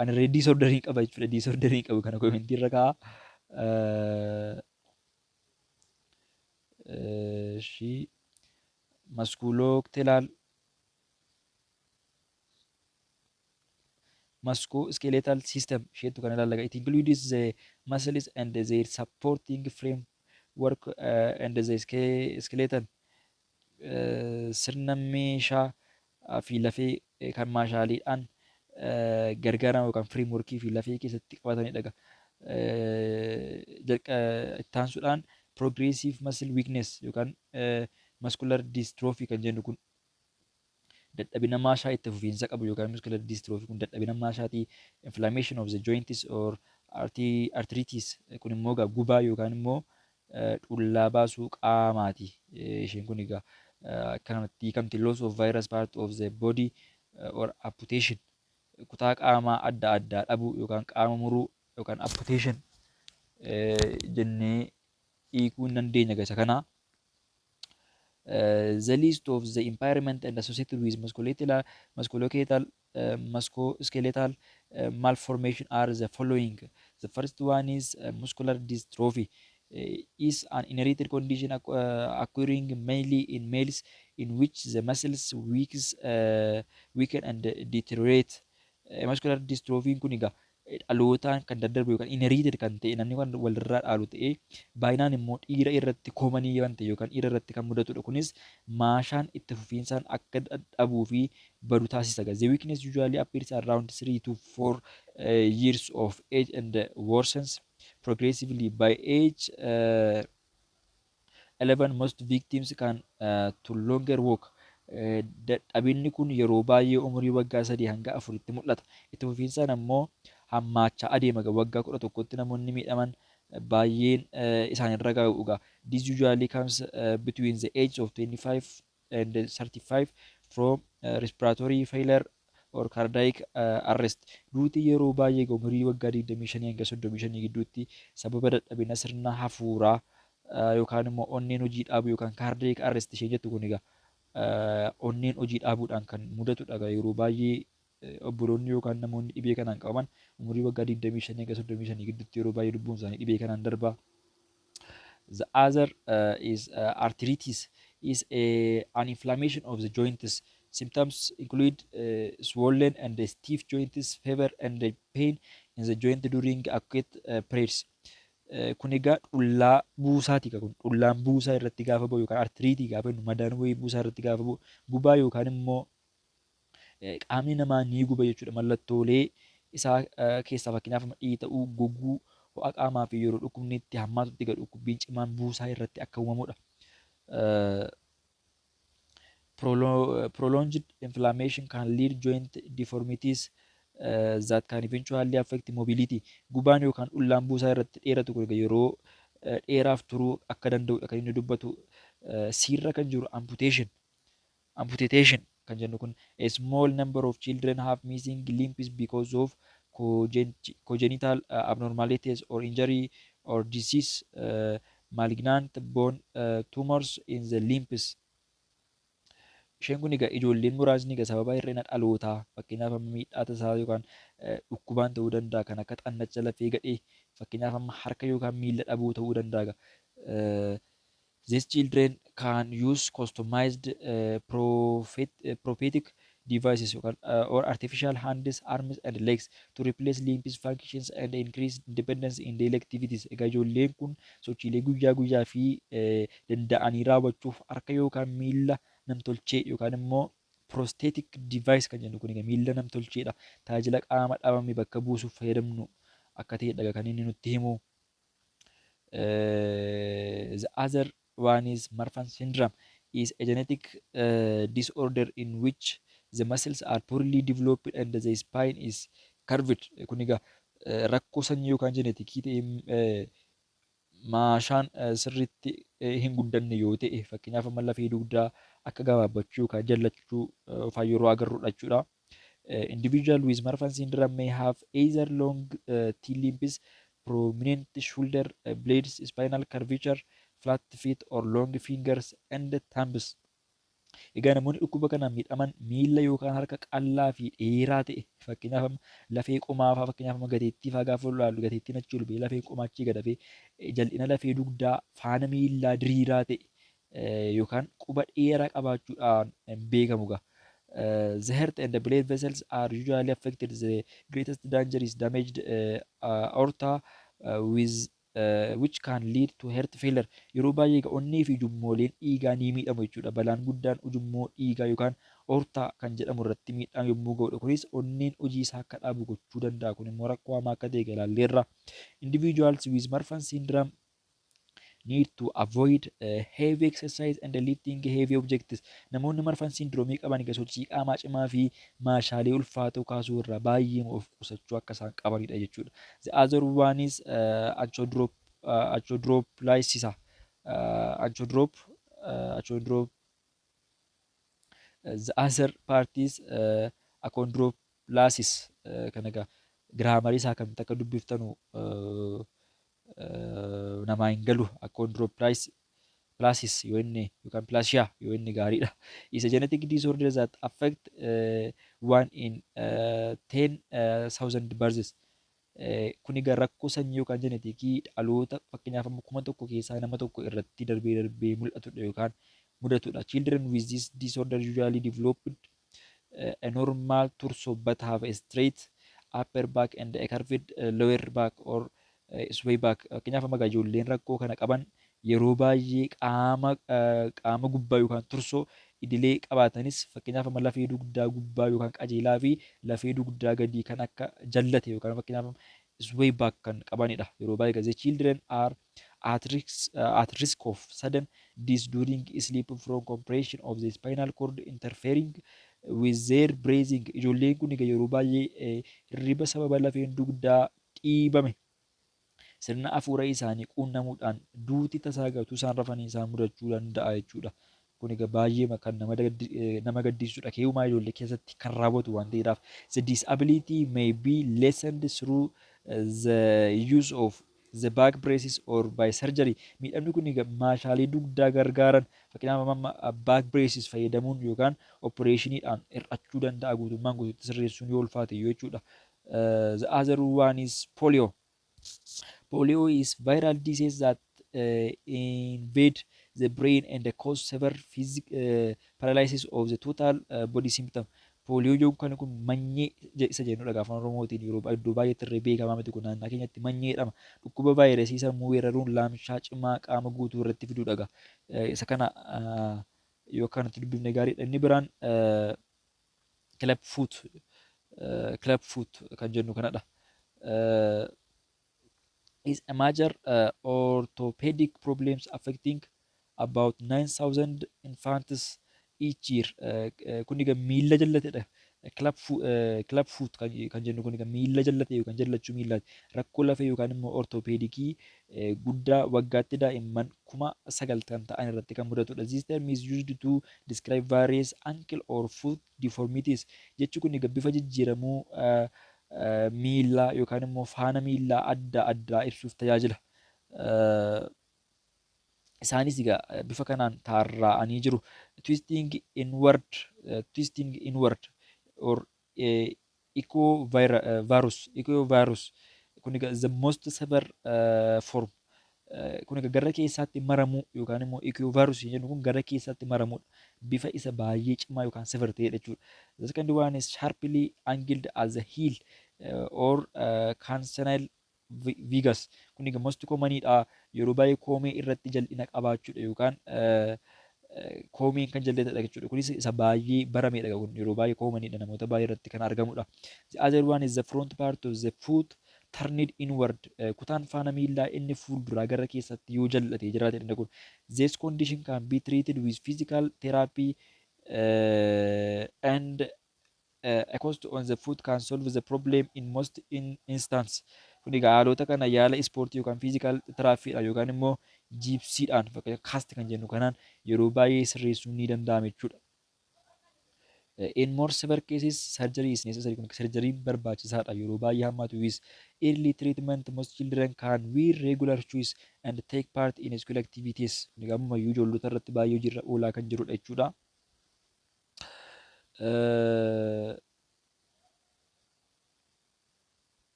ani irree disorderii qaba jechuudha. Disorderii qabu kana commentii irra kaa'a. Shi musculoskeletal system isheettu kana ilaalla. It includes the muscles and their supporting framework and the skeleton. Sirna meeshaa fi lafee kan maashaaleedhaan gargaaramu yookaan frameworkii fi lafee keessatti qabatanidha. Itti aansuudhaan progressive muscle weakness yookaan muscular dystrophy kan jennu kun dadhabina maashaa itti fufiinsa qabu yookaan muscular dystrophy kun dadhabina maashaatii. Inflammation of the joints or arthritis kun immoo egaa gubaa yookaan immoo dhullaa baasuu qaamaati. Isheen kun egaa akkanumatti hiikamti. Loss of virus part of the body or amputation, kutaa qaamaa adda addaa dhabuu yookaan qaama muruu yookaan amputation jennee hiikuu hin dandeenya isa kana. The list of the impairment and associated with musculoskeletal malformation are the following. The first one is muscular dystrophy. Is an inherited condition occurring mainly in males in which the muscles weaken and deteriorate. Muscular dystrophy kun egaa dhalootaan kan daddarbu yookaan inherited kan ta'e, namni kan walirraa dhaalu ta'ee, baay'inaan immoo dhiira irratti commonii kan ta'e yookaan dhiira irratti kan mudatudha. Kunis maashaan itti fufiinsaan akka dadhabuu fi badu taasisa. The weakness usually appears around 3 to 4 years of age and worsens progressively. By age 11, most victims can to longer walk. Dadhabinni kun yeroo baay'ee umurii waggaa 3 hanga 4tti mul'ata. Itti fufiinsaan ammoo hammaachaa adeema. Waggaa 11tti namoonni miidhaman baay'een isaanirra ga'u egaa. This usually comes between the age of 25 and 35 from respiratory failure or cardiac arrest. Duuti yeroo baay'ee umurii waggaa 25 hanga 35 gidduutti sababa dadhabina sirna hafuuraa yookaan immoo onneen hojii dhaabu yookaan cardiac arrest ishee jettu kun egaa onneen hojii dhaabuudhaan kan mudatudha. Yeroo baay'ee obboloonni yookaan namoonni dhibee kanaan qabaman umurii waggaa 25 hanga 35 gidduutti yeroo baay'ee lubbuun isaanii dhibee kanaan darba. The other is arthritis is an inflammation of the joints. Symptoms include swollen and stiff joints, fever and pain in the joint during acute periods. Kun egaa dhullaa buusaati. Kun dhullaan buusaa irratti gaafa bu'u yookaan arthritis gaafa jennu madaan wayii buusaa irratti gaafa bu'u, gubaa yookaan immoo qaamni namaa ni guba jechuudha. Mallattoolee isaa keessaa fakkeenyaaf dhiita'uu, goguu, ho'a qaamaa fi yeroo dhukkubni itti hammaatutti gad dhukkubbiin cimaan buusaa irratti akka uumamudha. Prolonged inflammation can lead joint deformities that can eventually affect mobility. Gubaan yookaan dhullaan buusaa irratti dheeratu kun yeroo dheeraaf turuu akka danda'udha kan inni dubbatu. Siirra kan jiru amputation. Amputation kan jennu kun a small number of children have missing limbs because of congenital abnormalities or injury or disease, malignant bone tumors in the limbs. Isheen kun egaa ijoolleen muraasni egaa sababa hir'ina dhalootaa, fakkeenyaaf amma miidhaa tasaa yookaan dhukkubaan ta'uu danda'a, kan akka xannacha lafee gadhee, fakkeenyaaf amma harka yookaan miila dhabuu ta'uu danda'a. These children can use customized prosthetic devices yookaan or artificial hands, arms and legs to replace limbs functions and increase independence in daily activities. Egaa ijoolleen kun sochiilee guyyaa guyyaa fi danda'anii raawwachuuf harka yookaan miilla namtolchee yookaan immoo prosthetic device kan jennu kun egaa miilla namtolcheedha. Tajaajila qaama dhabame bakka buusuuf fayyadamnu akka ta'edha kan inni nutti himu. The other one is Marfan syndrome is a genetic disorder in which the muscles are poorly developed and the spine is curved. Kun egaa rakkoo sanyii yookaan genetic ta'e, maashaan sirriitti hin guddanne yoo ta'e, fakkeenyaaf amma lafee dugdaa akka gabaabbachuu yookaan jallachuu fa'aa yeroo agarrudha jechuudha. Individual with Marfan syndrome may have either long thin limbs, prominent shoulder blades, spinal curvature, flat feet or long fingers and thumbs. Egaa namoonni dhukkuba kanaan miidhaman miilla yookaan harka qal'aa fi dheeraa ta'e, fakkeenyaaf lafee qomaa fa'aa, fakkeenyaaf gateettii fa'aa gaafa ilaallu gateettiin achi ol ba'ee lafee qomaa achii gad hafee, jal'ina lafee dugdaa, faana miillaa diriiraa ta'e yookaan quba dheeraa qabaachuudhaan beekamu gaa. The heart and the blood vessels are usually affected. The greatest danger is damaged aorta with which can lead to heart failure. Yeroo baay'ee onnee fi ujummooleen dhiigaa ni miidhamu jechuudha. Balaan guddaan ujummoo dhiigaa yookaan aorta kan jedhamu irratti miidhaan yommuu ga'udha. Kunis onneen hojii isaa akka dhaabu gochuu danda'a. Kun immoo rakkoo hamaa akka ta'e ilaalleerra. Individuals with Marfan syndrome need to avoid heavy exercise and lifting heavy objects. Namoonni Marfan syndrome qaban egaa sochii qaamaa cimaa fi maashaalee ulfaatoo kaasuu irraa baay'ee of qusachuu akka isaan qabanidha jechuudha. The other one is achondroplasia. Achondrop the other part is achondroplasis. Kan egaa grammar isaa akkamitti akka dubbiftanu namaa hin galu. Achondroplasis yoo inni yookaan plasia yoo inni gaariidha. Is a genetic disorder that affect one in 10,000 births. Kun egaa rakkoo sanyii yookaan genetic dhaloota fakkeenyaaf amma 1000 keessaa nama tokko irratti darbee darbee mul'atudha yookaan mudatudha. Children with this disorder usually developed a normal torso but have a straight upper back and a curved lower back or sway back. Fakkeenyaaf amma ijoolleen rakkoo kana qaban yeroo baay'ee qaama gubbaa yookaan torso idilee qabaatanis, fakkeenyaaf amma lafee dugdaa gubbaa yookaan qajeelaa fi lafee dugdaa gadii kan akka jallate yookaan fakkeenyaaf sway back kan qabanidha. Yeroo baay'ee the children are at risk of sudden death during sleep from compression of the spinal cord interfering with their breathing. Ijoolleen kun egaa yeroo baay'ee hirriba sababa lafeen dugdaa dhiibame sirna hafuura isaanii quunnamuudhaan duuti tasaa gatuu isaan rafanii isaan mudachuu danda'a jechuudha. Kun egaa baay'ee kan nama gaddisiisudha. Keessumaa ijoollee keessatti kan raawwatu waan ta'eedhaaf. The disability may be lessened through the use of the back braces or by surgery. Miidhamni kun egaa maashaalee dugdaa gargaaran, fakkeenyaaf amma back braces fayyadamuun yookaan opereeshiniidhaan hir'achuu danda'a, guutummaan guutuutti sirreessuun yoo ulfaate jechuudha. The other one is polio. Polio is viral disease that invade the brain and cause severe paralysis of the total body symptom. Pooliyoo jechuun kun manyee isa jennudha gaafa Afaan Oromootiin, yeroo iddoo baay'eetti illee beekamaa miti, kun naannoo keenyatti manyee jedhama. Dhukkuba vaayirasii sammuu weeraruun laamshaa cimaa qaama guutuu irratti fidudha. Isa kana yoo akkanatti dubbifne gaariidha. Inni biraan club foot kan jennu kanadha. Is a major orthopedic problems affecting about 9000 infants each year. Kun egaa miilla jallatedha. Club foot kan jennu kun egaa miilla jallate yookaan jallachuu miillaati. Rakkoo lafee yookaan immoo orthopedic guddaa waggaatti daa'imman 9,000 kan ta'an irratti kan mudatudha. This term is used to describe various ankle or foot deformities. Jechi kun egaa bifa jijjiiramuu miillaa yookaan immoo faana miillaa adda addaa ibsuuf tajaajila. Isaanis egaa bifa kanaan tarraa'anii jiru. Twisting inward or equinovarus. Kun egaa the most severe form. Kun egaa gara keessaatti maramuu yookaan immoo equinovarus jennu kun gara keessaatti maramuudha. Bifa isa baay'ee cimaa yookaan severe ta'edha jechuudha. The second one is sharply angled as a heel or cancinal valgus. Kun egaa most commonidha. Yeroo baay'ee koomee irratti jal'ina qabaachuudha yookaan koomeen kan jal'atedha jechuudha. Kunis isa baay'ee baramedha, kun yeroo baay'ee commonidha, namoota baay'ee irratti kan argamudha. The other one is the front part of the foot turned inward. Kutaan faana miillaa inni fuulduraa gara keessatti yoo jal'atee jiraate inni kun. This condition can be treated with physical therapy and a cast on the foot can solve the problem in most instance. Kun egaa haalota kana yaala ispoortii yookaan physical therapyidhaan yookaan immoo gipsiidhaan, fakkeenya cast kan jennu kanaan, yeroo baay'ee sirreessuun ni danda'ama jechuudha. In more severe cases, surgery is necessary. Kun surgery barbaachisaadha yeroo baay'ee hammaatu. With early treatment, most children can wear regular shoes and take part in school activities. Kun egaa ammayyuu ijoollota irratti baay'ee hojiirra oolaa kan jirudha jechuudha.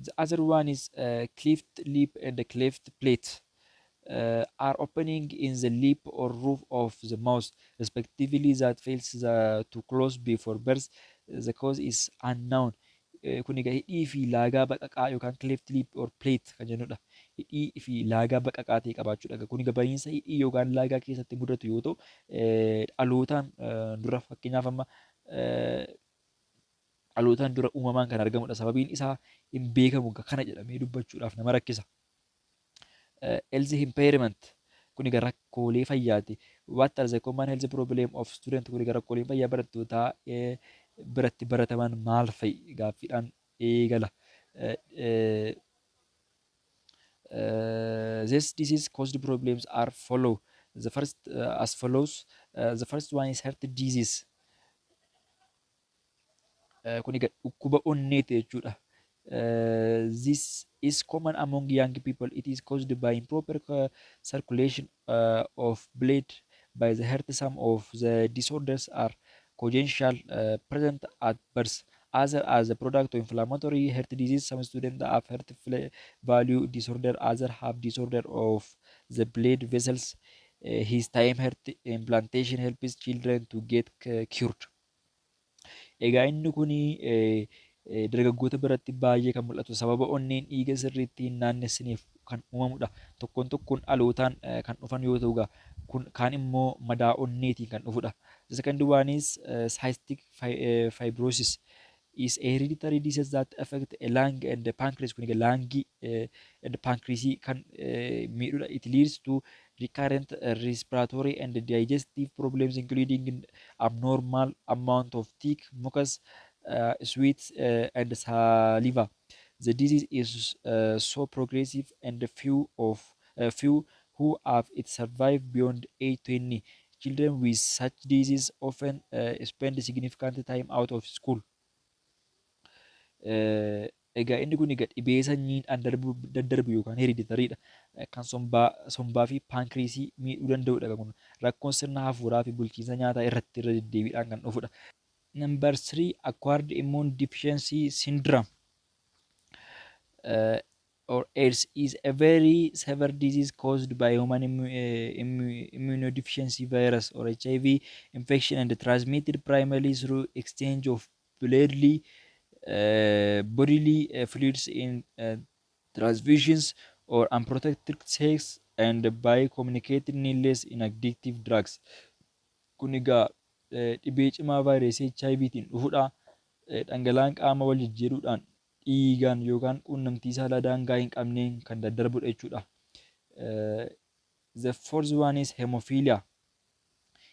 The other one is cleft lip and the cleft palate. Are opening in the lip or roof of the mouth, respectively, that fails to close before birth. The cause is unknown. Kun egaa hidhii fi laagaa baqaqaa yookaan cleft lip or palate kan jennudha. Hidhii fi laagaa baqaqaa ta'e qabaachuudha. Kun egaa baniinsa hidhii yookaan laagaa keessatti mudatu yoo ta'u, dhalootaan dura, fakkeenyaaf amma dhalootaan dura uumamaan kan argamudha. Sababiin isaa hin beekamu, kana jedhamee dubbachuudhaaf nama rakkisa. Health impairment, kun egaa rakkoolee fayyaati. What are the common health problem of student? Kun egaa rakkooleen fayyaa barattootaa biratti barataman maal fa'i gaaffiidhaan eegala. This disease caused problems are follow the first as follows. The first one is heart disease. Kun egaa dhukkuba onneeti jechuudha. This is common among young people. It is caused by improper circulation of blood by the heart. Some of the disorders are congenital, present at birth. Other as a product of inflammatory heart disease. Some students have heart valve disorder. Other have disorder of the blood vessels. His time heart implantation helps children to get cured. Egaa inni kun dargaggoota biratti baay'ee kan mul'atu, sababa onneen dhiiga sirriitti hin naannessineef kan uumamudha. Tokkoon tokkoon dhalootaan kan dhufan yoo ta'u, kun kaan immoo madaa onneetiin kan dhufudha. The second one is cystic fibrosis is a hereditary disease that affect a lung and the pancreas. Kun egaa lungii and pancreas kan miidhudha. It leads to recurrent respiratory and digestive problems, including abnormal amount of thick mucus, sweat and saliva. The disease is so progressive and few who have it survive beyond age 20. Children with such disease often spend significant time out of school. Egaa inni kun egaa dhibee sanyiidhaan daddarbu yookaan hereditarydha. Kan sombaa fi pancreasii miidhuu danda'udha kun. Rakkoon sirna hafuuraa fi bulchiinsa nyaataa irratti irra deddeebiidhaan kan dhufudha. Number three, acquired immune deficiency syndrome or AIDS is a very severe disease caused by human immunodeficiency virus or HIV infection and transmitted primarily through exchange of bodily fluids in transfusions or unprotected sex and by communicated needles in addictive drugs. Kun egaa dhibee cimaa vaayirasii HIVtiin dhufudha. Dhangala'aan qaama wal jijjiiruudhaan, dhiigaan yookaan quunnamtii saalaa daangaa hin qabneen kan daddarbudha jechuudha. The fourth one is hemophilia.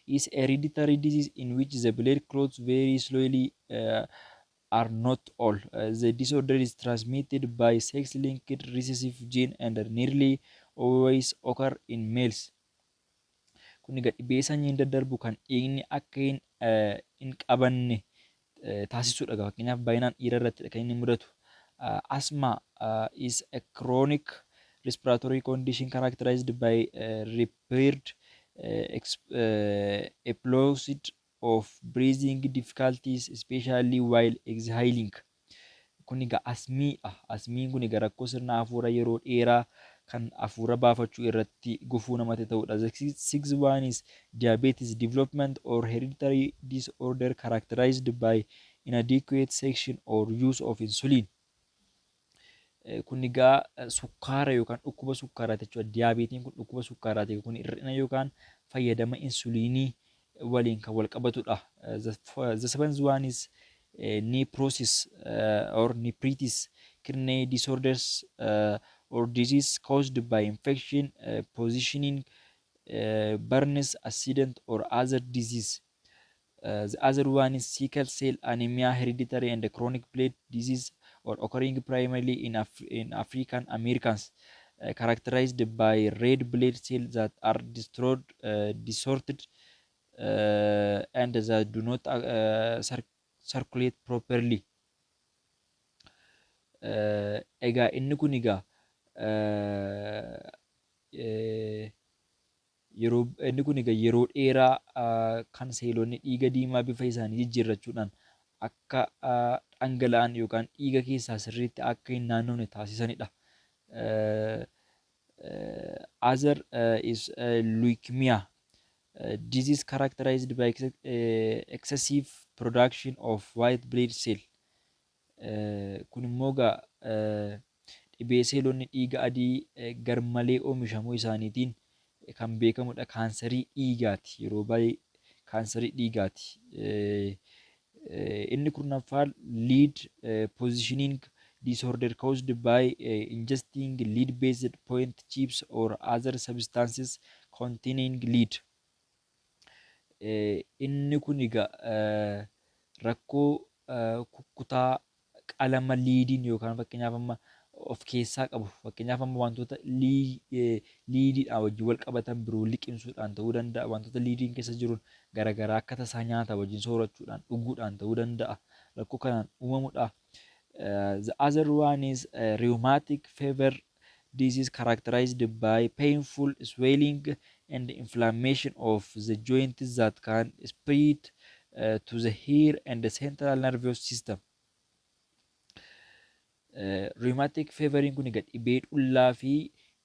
Is a hereditary disease in which the blood clots very slowly are not all. The disorder is transmitted by sex-linked recessive gene and nearly always occur in males. Kun egaa dhibee sanyiin daddarbu kan dhiigni akka hin qabanne taasisudha. Fakkeenyaaf baay'inaan dhiira irratti kan inni mudatu. Asthma is a chronic respiratory condition characterized by repeated episodes of breathing difficulties, especially while exhaling. Kun egaa asmiidha. Asmiin kun egaa rakkoo sirna hafuura yeroo dheeraa kan hafuura baafachuu irratti gufuu namatti ta'udha. The sixth one is diabetes, development or hereditary disorder characterized by inadequate section or use of insulin. Kun egaa sukkaara yookaan dhukkuba sukkaaraati jechuudha. Diyaabeetiin kun dhukkuba sukkaaraati. Kun hir'ina yookaan fayyadama insuliinii waliin kan wal qabatudha. The seventh one is nephrosis or nephritis, kidney disorders or disease caused by infection, poisoning, burns, accident or other disease. The other one is sickle cell anemia, hereditary and chronic blood disease or occurring primarily in African Americans, characterized by red blood cells that are destroyed, distorted and that do not circulate properly. Egaa inni kun egaa yeroo inni kun egaa yeroo dheeraa kan seelonni dhiiga diimaa bifa isaanii jijjiirrachuudhaan akka dhangala'an yookaan dhiiga keessaa sirriitti akka hin naannofne taasisanidha. Other is leukemia, disease characterized by excessive production of white blood cell. Kun immoo egaa dhibee seelonni dhiiga adii garmalee oomishamuu isaaniitiin kan beekamudha. Kaansarii dhiigaati. Yeroo baay'ee kaansarii dhiigaati. Inni kurnaffaan lead poisoning, disorder caused by ingesting lead based paint chips or other substances containing lead. Inni kun egaa rakkoo kukkutaa qalama liidiin yookaan fakkeenyaaf amma of keessaa qabu, fakkeenyaaf amma wantoota liidiidhaan wajjin wal qabatan biroo liqimsuudhaan ta'uu danda'a, wantoota liidiin keessa jiruun garaagaraa akka tasaa nyaata wajjin soorachuudhaan, dhuguudhaan ta'uu danda'a, rakkoo kanaan uumamudha. The other one is rheumatic fever, disease characterized by painful swelling and inflammation of the joints that can spread to the ear and the central nervous system. Rheumatic feveriin kun egaa dhibee dhullaa fi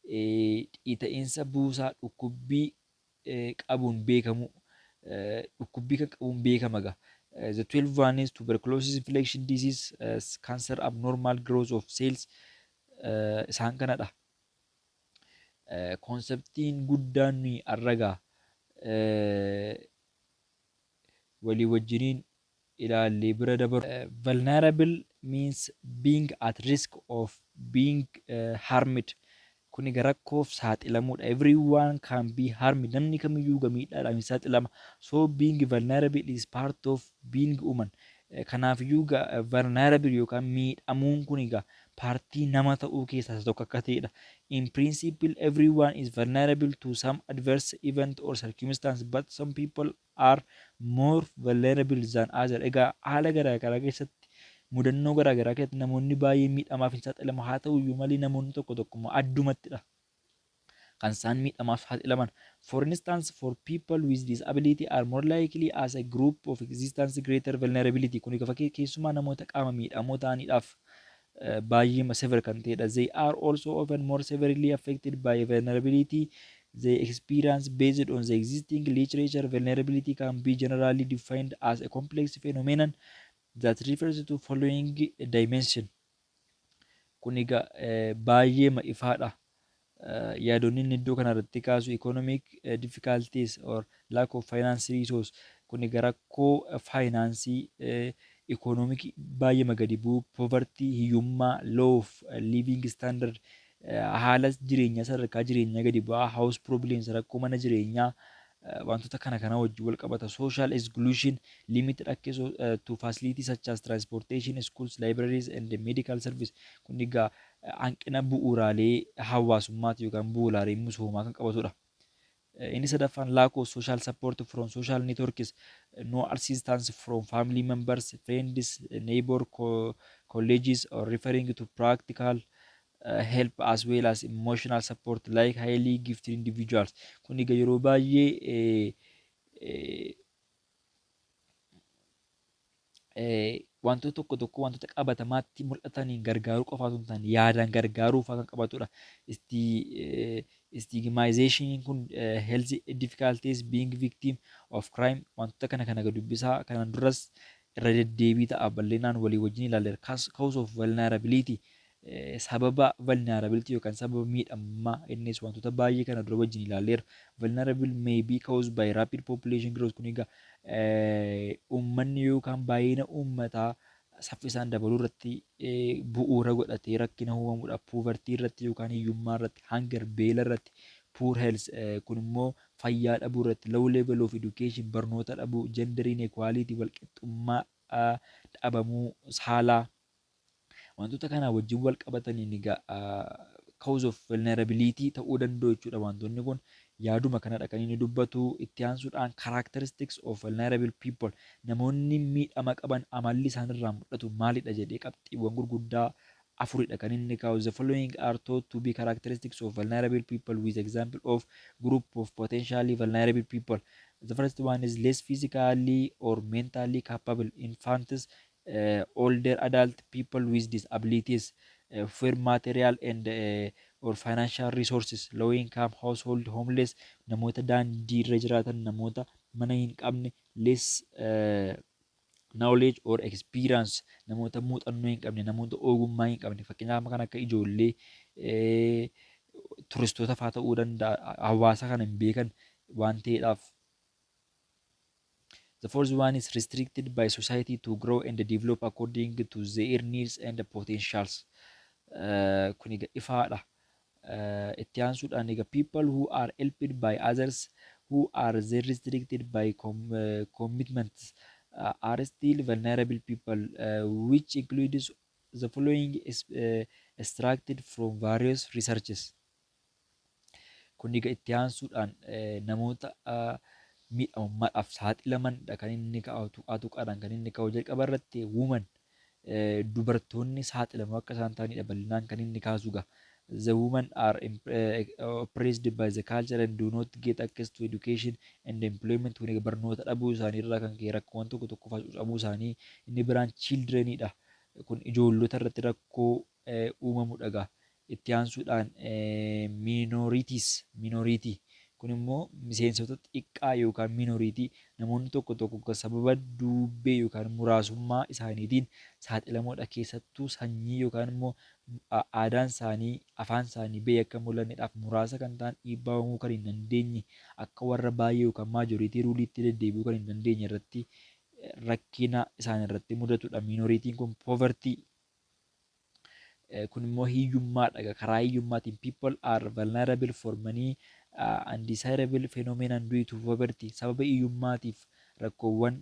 dhiita'insa buusaa dhukkubbii qabuun beekamu, dhukkubbii kan qabuun beekama egaa. The 12 one is tuberculosis, infection disease, cancer, abnormal growth of cells, isaan kanadha. Conceptiin guddaan nuyi har'a egaa walii wajjiniin ilaallee bira dabaru. Vulnerable means being at risk of being harmed. Kun egaa rakkoof saaxilamuudha. Everyone can be harmed. Namni kamiyyuu miidhaadhaaf hin saaxilama. So being vulnerable is part of being human. Kanaafiyyuu vulnerable yookaan miidhamuun kun egaa partii nama ta'uu keessaa isa tokko akka ta'edha. In principle, everyone is vulnerable to some adverse event or circumstance, but some people are more vulnerable than others. Egaa haala garaa garaa keessatti, mudannoo garaa garaa keessatti namoonni baay'ee miidhamaaf hin saaxilamu. Haa ta'u iyyuu malee namoonni tokko tokko immoo addumattidha kan isaan miidhamaaf saaxilaman. For instance, for people with disability are more likely as a group of existence greater vulnerability. Kun egaa keessumaa namoota qaama miidhamoo ta'aniidhaaf baay'ee severe kan ta'edha. They are also often more severely affected by vulnerability they experience. Based on the existing literature, vulnerability can be generally defined as a complex phenomenon that refers to following dimension. Kun egaa baay'ee ifaadha. Yaadonni inni iddoo kanarratti kaasu economic difficulties or lack of finance resource, kun egaa rakkoo faayinaansii, economic baay'ee gadi bu'uu, poverty, hiyyummaa, low of living standard, haala jireenyaa, sadarkaa jireenyaa gadi bu'aa, house problems, rakkoo mana jireenyaa, wantoota kana kana wajjin wal qabata. Social exclusion, limited access to facilities such as transportation, schools, libraries and medical service. Kun egaa hanqina bu'uuraalee hawaasummaati yookaan bu'uuraalee misoomaa kan qabatudha. Inni sadaffaan lack of social support from social networks, no assistance from family members, friends, neighbor, colleagues or referring to practical help as well as emotional support like highly gifted individuals. Kun egaa yeroo baay'ee Wantoota tokko tokko wantoota qabatamaatti mul'ataniin gargaaruu qofa osoo hin taane, yaadaan gargaaruu fa'aa kan qabatudha. Stigmatization kun, health difficulties, being victim of crime, wantoota kana kana dubbisaa kanaan duras irra deddeebii ta'a, bal'inaan walii wajjin ilaalleera. Cause of vulnerability, sababa vulnerability yookaan sababa miidhamummaa, innis wantoota baay'ee kana dura wajjin ilaalleera. Vulnerable may be caused by rapid population growth. Kun egaa uummanni yookaan baay'ina uummataa saffisaan dabaluu irratti bu'uura godhatee rakkina uumamudha. Poverty irratti yookaan hiyyummaa irratti, hunger, beela irratti, poor health, kun immoo fayyaa dhabuu irratti, low level of education, barnoota dhabuu, gender inequality, walqixxummaa dhabamuu saalaa, wantoota kanaa wajjin wal qabataniin egaa cause of vulnerability ta'uu danda'u jechuudha. Wantoonni kun yaaduma kanadha kan inni dubbatu. Itti aansuudhaan, characteristics of vulnerable people, namoonni miidhama qaban amalli isaan irraa mul'atu maalidha jedhee qabxiiwwan gurguddaa afuridha kan inni kaa'u. The following are thought to be characteristics of vulnerable people, with example of group of potentially vulnerable people. The first one is less physically or mentally capable infants, older adult, people with disabilities, fewer material and or financial resources, low income household, homeless, namoota daandii irra jiraatan, namoota mana hin qabne, less knowledge or experience, namoota muuxannoo hin qabne, namoota ogummaa hin qabne, fakkeenyaaf kan akka ijoollee, turistoota fa'aa ta'uu danda'a, hawaasa kana hin beekan waan ta'eedhaaf. The fourth one is restricted by society to grow and develop according to their needs and potentials. Kun egaa ifaadha. Itti aansuudhaan egaa, people who are helped by others who are then restricted by commitments are still vulnerable people, which includes the following is extracted from various researches. Kun egaa itti aansuudhaan namoota miidhamummaadhaaf saaxilamanidha kan inni kaa'u, tuqaa tuqaadhaan kan inni kaa'u. Jalqaba irratti woman, dubartoonni saaxilamoo akka isaan ta'anidha bal'inaan kan inni kaasu gaa. The women are oppressed by the culture and do not get access to education and employment. Kun egaa barnoota dhabuu isaanii irraa kan ka'e rakkoowwan tokko tokko hacuucamuu isaanii. Inni biraan childrenidha. Kun ijoollota irratti rakkoo uumamudha gaa. Itti aansuudhaan minorities, minority, kun immoo miseensota xiqqaa yookaan minority, namoonni tokko tokko sababa duubbee yookaan muraasummaa isaaniitiin saaxilamoodha. Keessattuu sanyii yookaan immoo aadaan isaanii, afaan isaanii bahee akka mul'anneedhaaf muraasa kan ta'an, dhiibbaa uumuu kan hin dandeenye, akka warra baay'ee yookaan majority ruleitti deddeebi'uu kan hin dandeenye irratti rakkina isaan irratti mudatudha. Minorityn kun poverty, kun immoo hiyyummaadha. Karaa hiyyummaatiin people are vulnerable for many undesirable phenomenon due to poverty. Sababa hiyyummaatiif rakkoowwan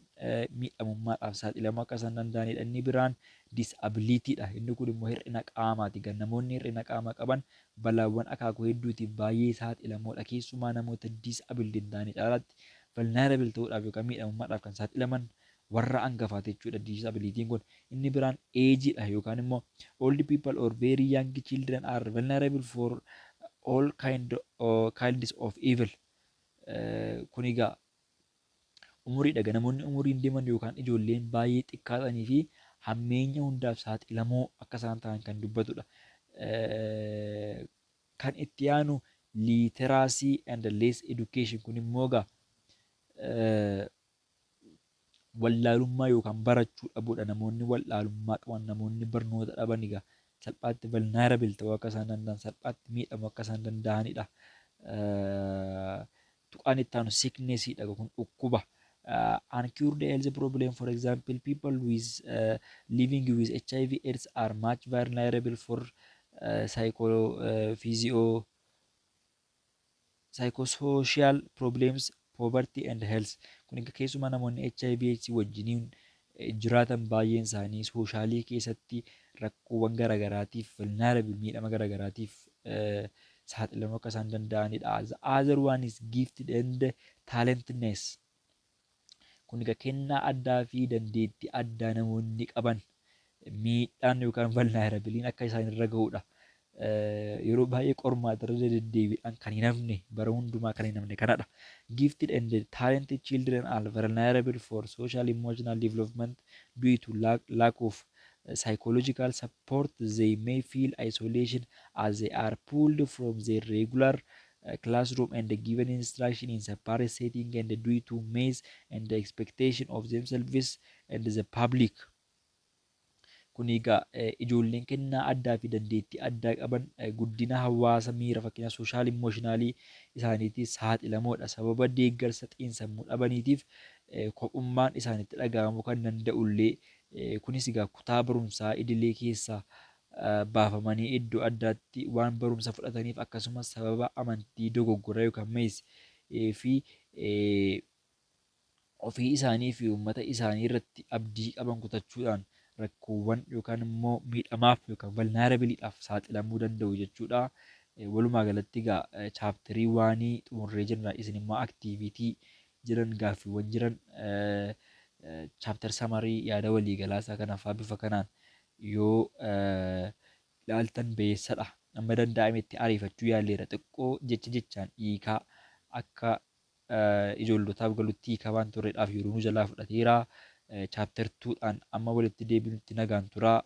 miidhamummaadhaaf saaxilamuu akka isaan danda'anidha. Inni biraan disabilityidha. Inni kun immoo hir'ina qaamaati. Namoonni hir'ina qaamaa qaban balaawwan akaakuu hedduutiif baay'ee saaxilamoodha. Keessumaa namoota disability hin taane caalaatti vulnerable ta'uudhaaf yookaan miidhamummaadhaaf kan saaxilaman warra hangafaati jechuudha disabilityn kun. Inni biraan ageidha, yookaan immoo old people or very young children are vulnerable for all kinds of evil. Kun egaa umuriidha. Namoonni umuriin deeman yookaan ijoolleen baay'ee xiqqaatanii fi hammeenya hundaaf saaxilamoo akka isaan ta'an kan dubbatudha. Kan itti aanu literacy and less education. Kun immoo egaa wallaalummaa yookaan barachuu dhabuudha. Namoonni wallaalummaa qaban, namoonni barnoota dhaban egaa salphaatti vulnerable ta'uu akka isaan danda'an, salphaatti miidhamuu akka isaan danda'anidha. Tuqaan itti aanu sicknessiidha, kun dhukkuba. Uncured health problem, for example, people with living with HIV AIDS are much vulnerable for psycho physio psychosocial problems, poverty and health. Kun egaa keessumaa namoonni HIV AIDS wajjiniin jiraatan baay'een isaanii social keessatti rakkoowwan garaagaraatiif vulnerable, miidhama garaagaraatiif saaxilamuu akka isaan danda'anidha. The other one is gifted and talentedness. Kun egaa kennaa addaa fi dandeettii addaa namoonni qaban miidhaan yookaan vulnerabilityn akka isaan irra gahudha. Yeroo baay'ee qormaata irra deddeebiidhaan kan hin hafne, bara hundumaa kan hin hafne kanadha. Gifted and talented children are vulnerable for social emotional development due to lack of psychological support. They may feel isolation as they are pulled from their regular classroom and given instruction in separate setting and due to myths and the expectation of themselves and the public. Kun egaa ijoolleen kennaa addaa fi dandeettii addaa qaban guddina hawaasa miira, fakkeenya social emotionalii isaaniitiif saaxilamoodha. Sababa deeggarsa xiinsammuu dhabaniitiif kophummaan isaanitti dhaga'amuu kan danda'ullee, kunis egaa kutaa barumsaa idilee keessaa baafamanii iddoo addaatti waan barumsa fudhataniif, akkasumas sababa amantii dogoggoraa yookaan myths fi ofii isaanii fi uummata isaanii irratti abdii qaban kutachuudhaan rakkoowwan yookaan immoo miidhamaaf yookaan vulnerableiidhaaf saaxilamuu danda'u jechuudha. Walumaa galatti egaa chapterii oneii xumurree jirra. Isin immoo activity jiran, gaaffiiwwan jiran, chapter summary, yaada waliigalaa isaa kanaafaa bifa kanaan yoo ilaaltan beessadha. Amma danda'ametti ariifachuu yaalleera. Xiqqoo jecha jechaan hiikaa akka ijoollotaaf galutti hiikaa waan turreedhaaf yeroo nu jalaa fudhateera. Chapter twodhaan amma walitti deebinutti nagaan turaa.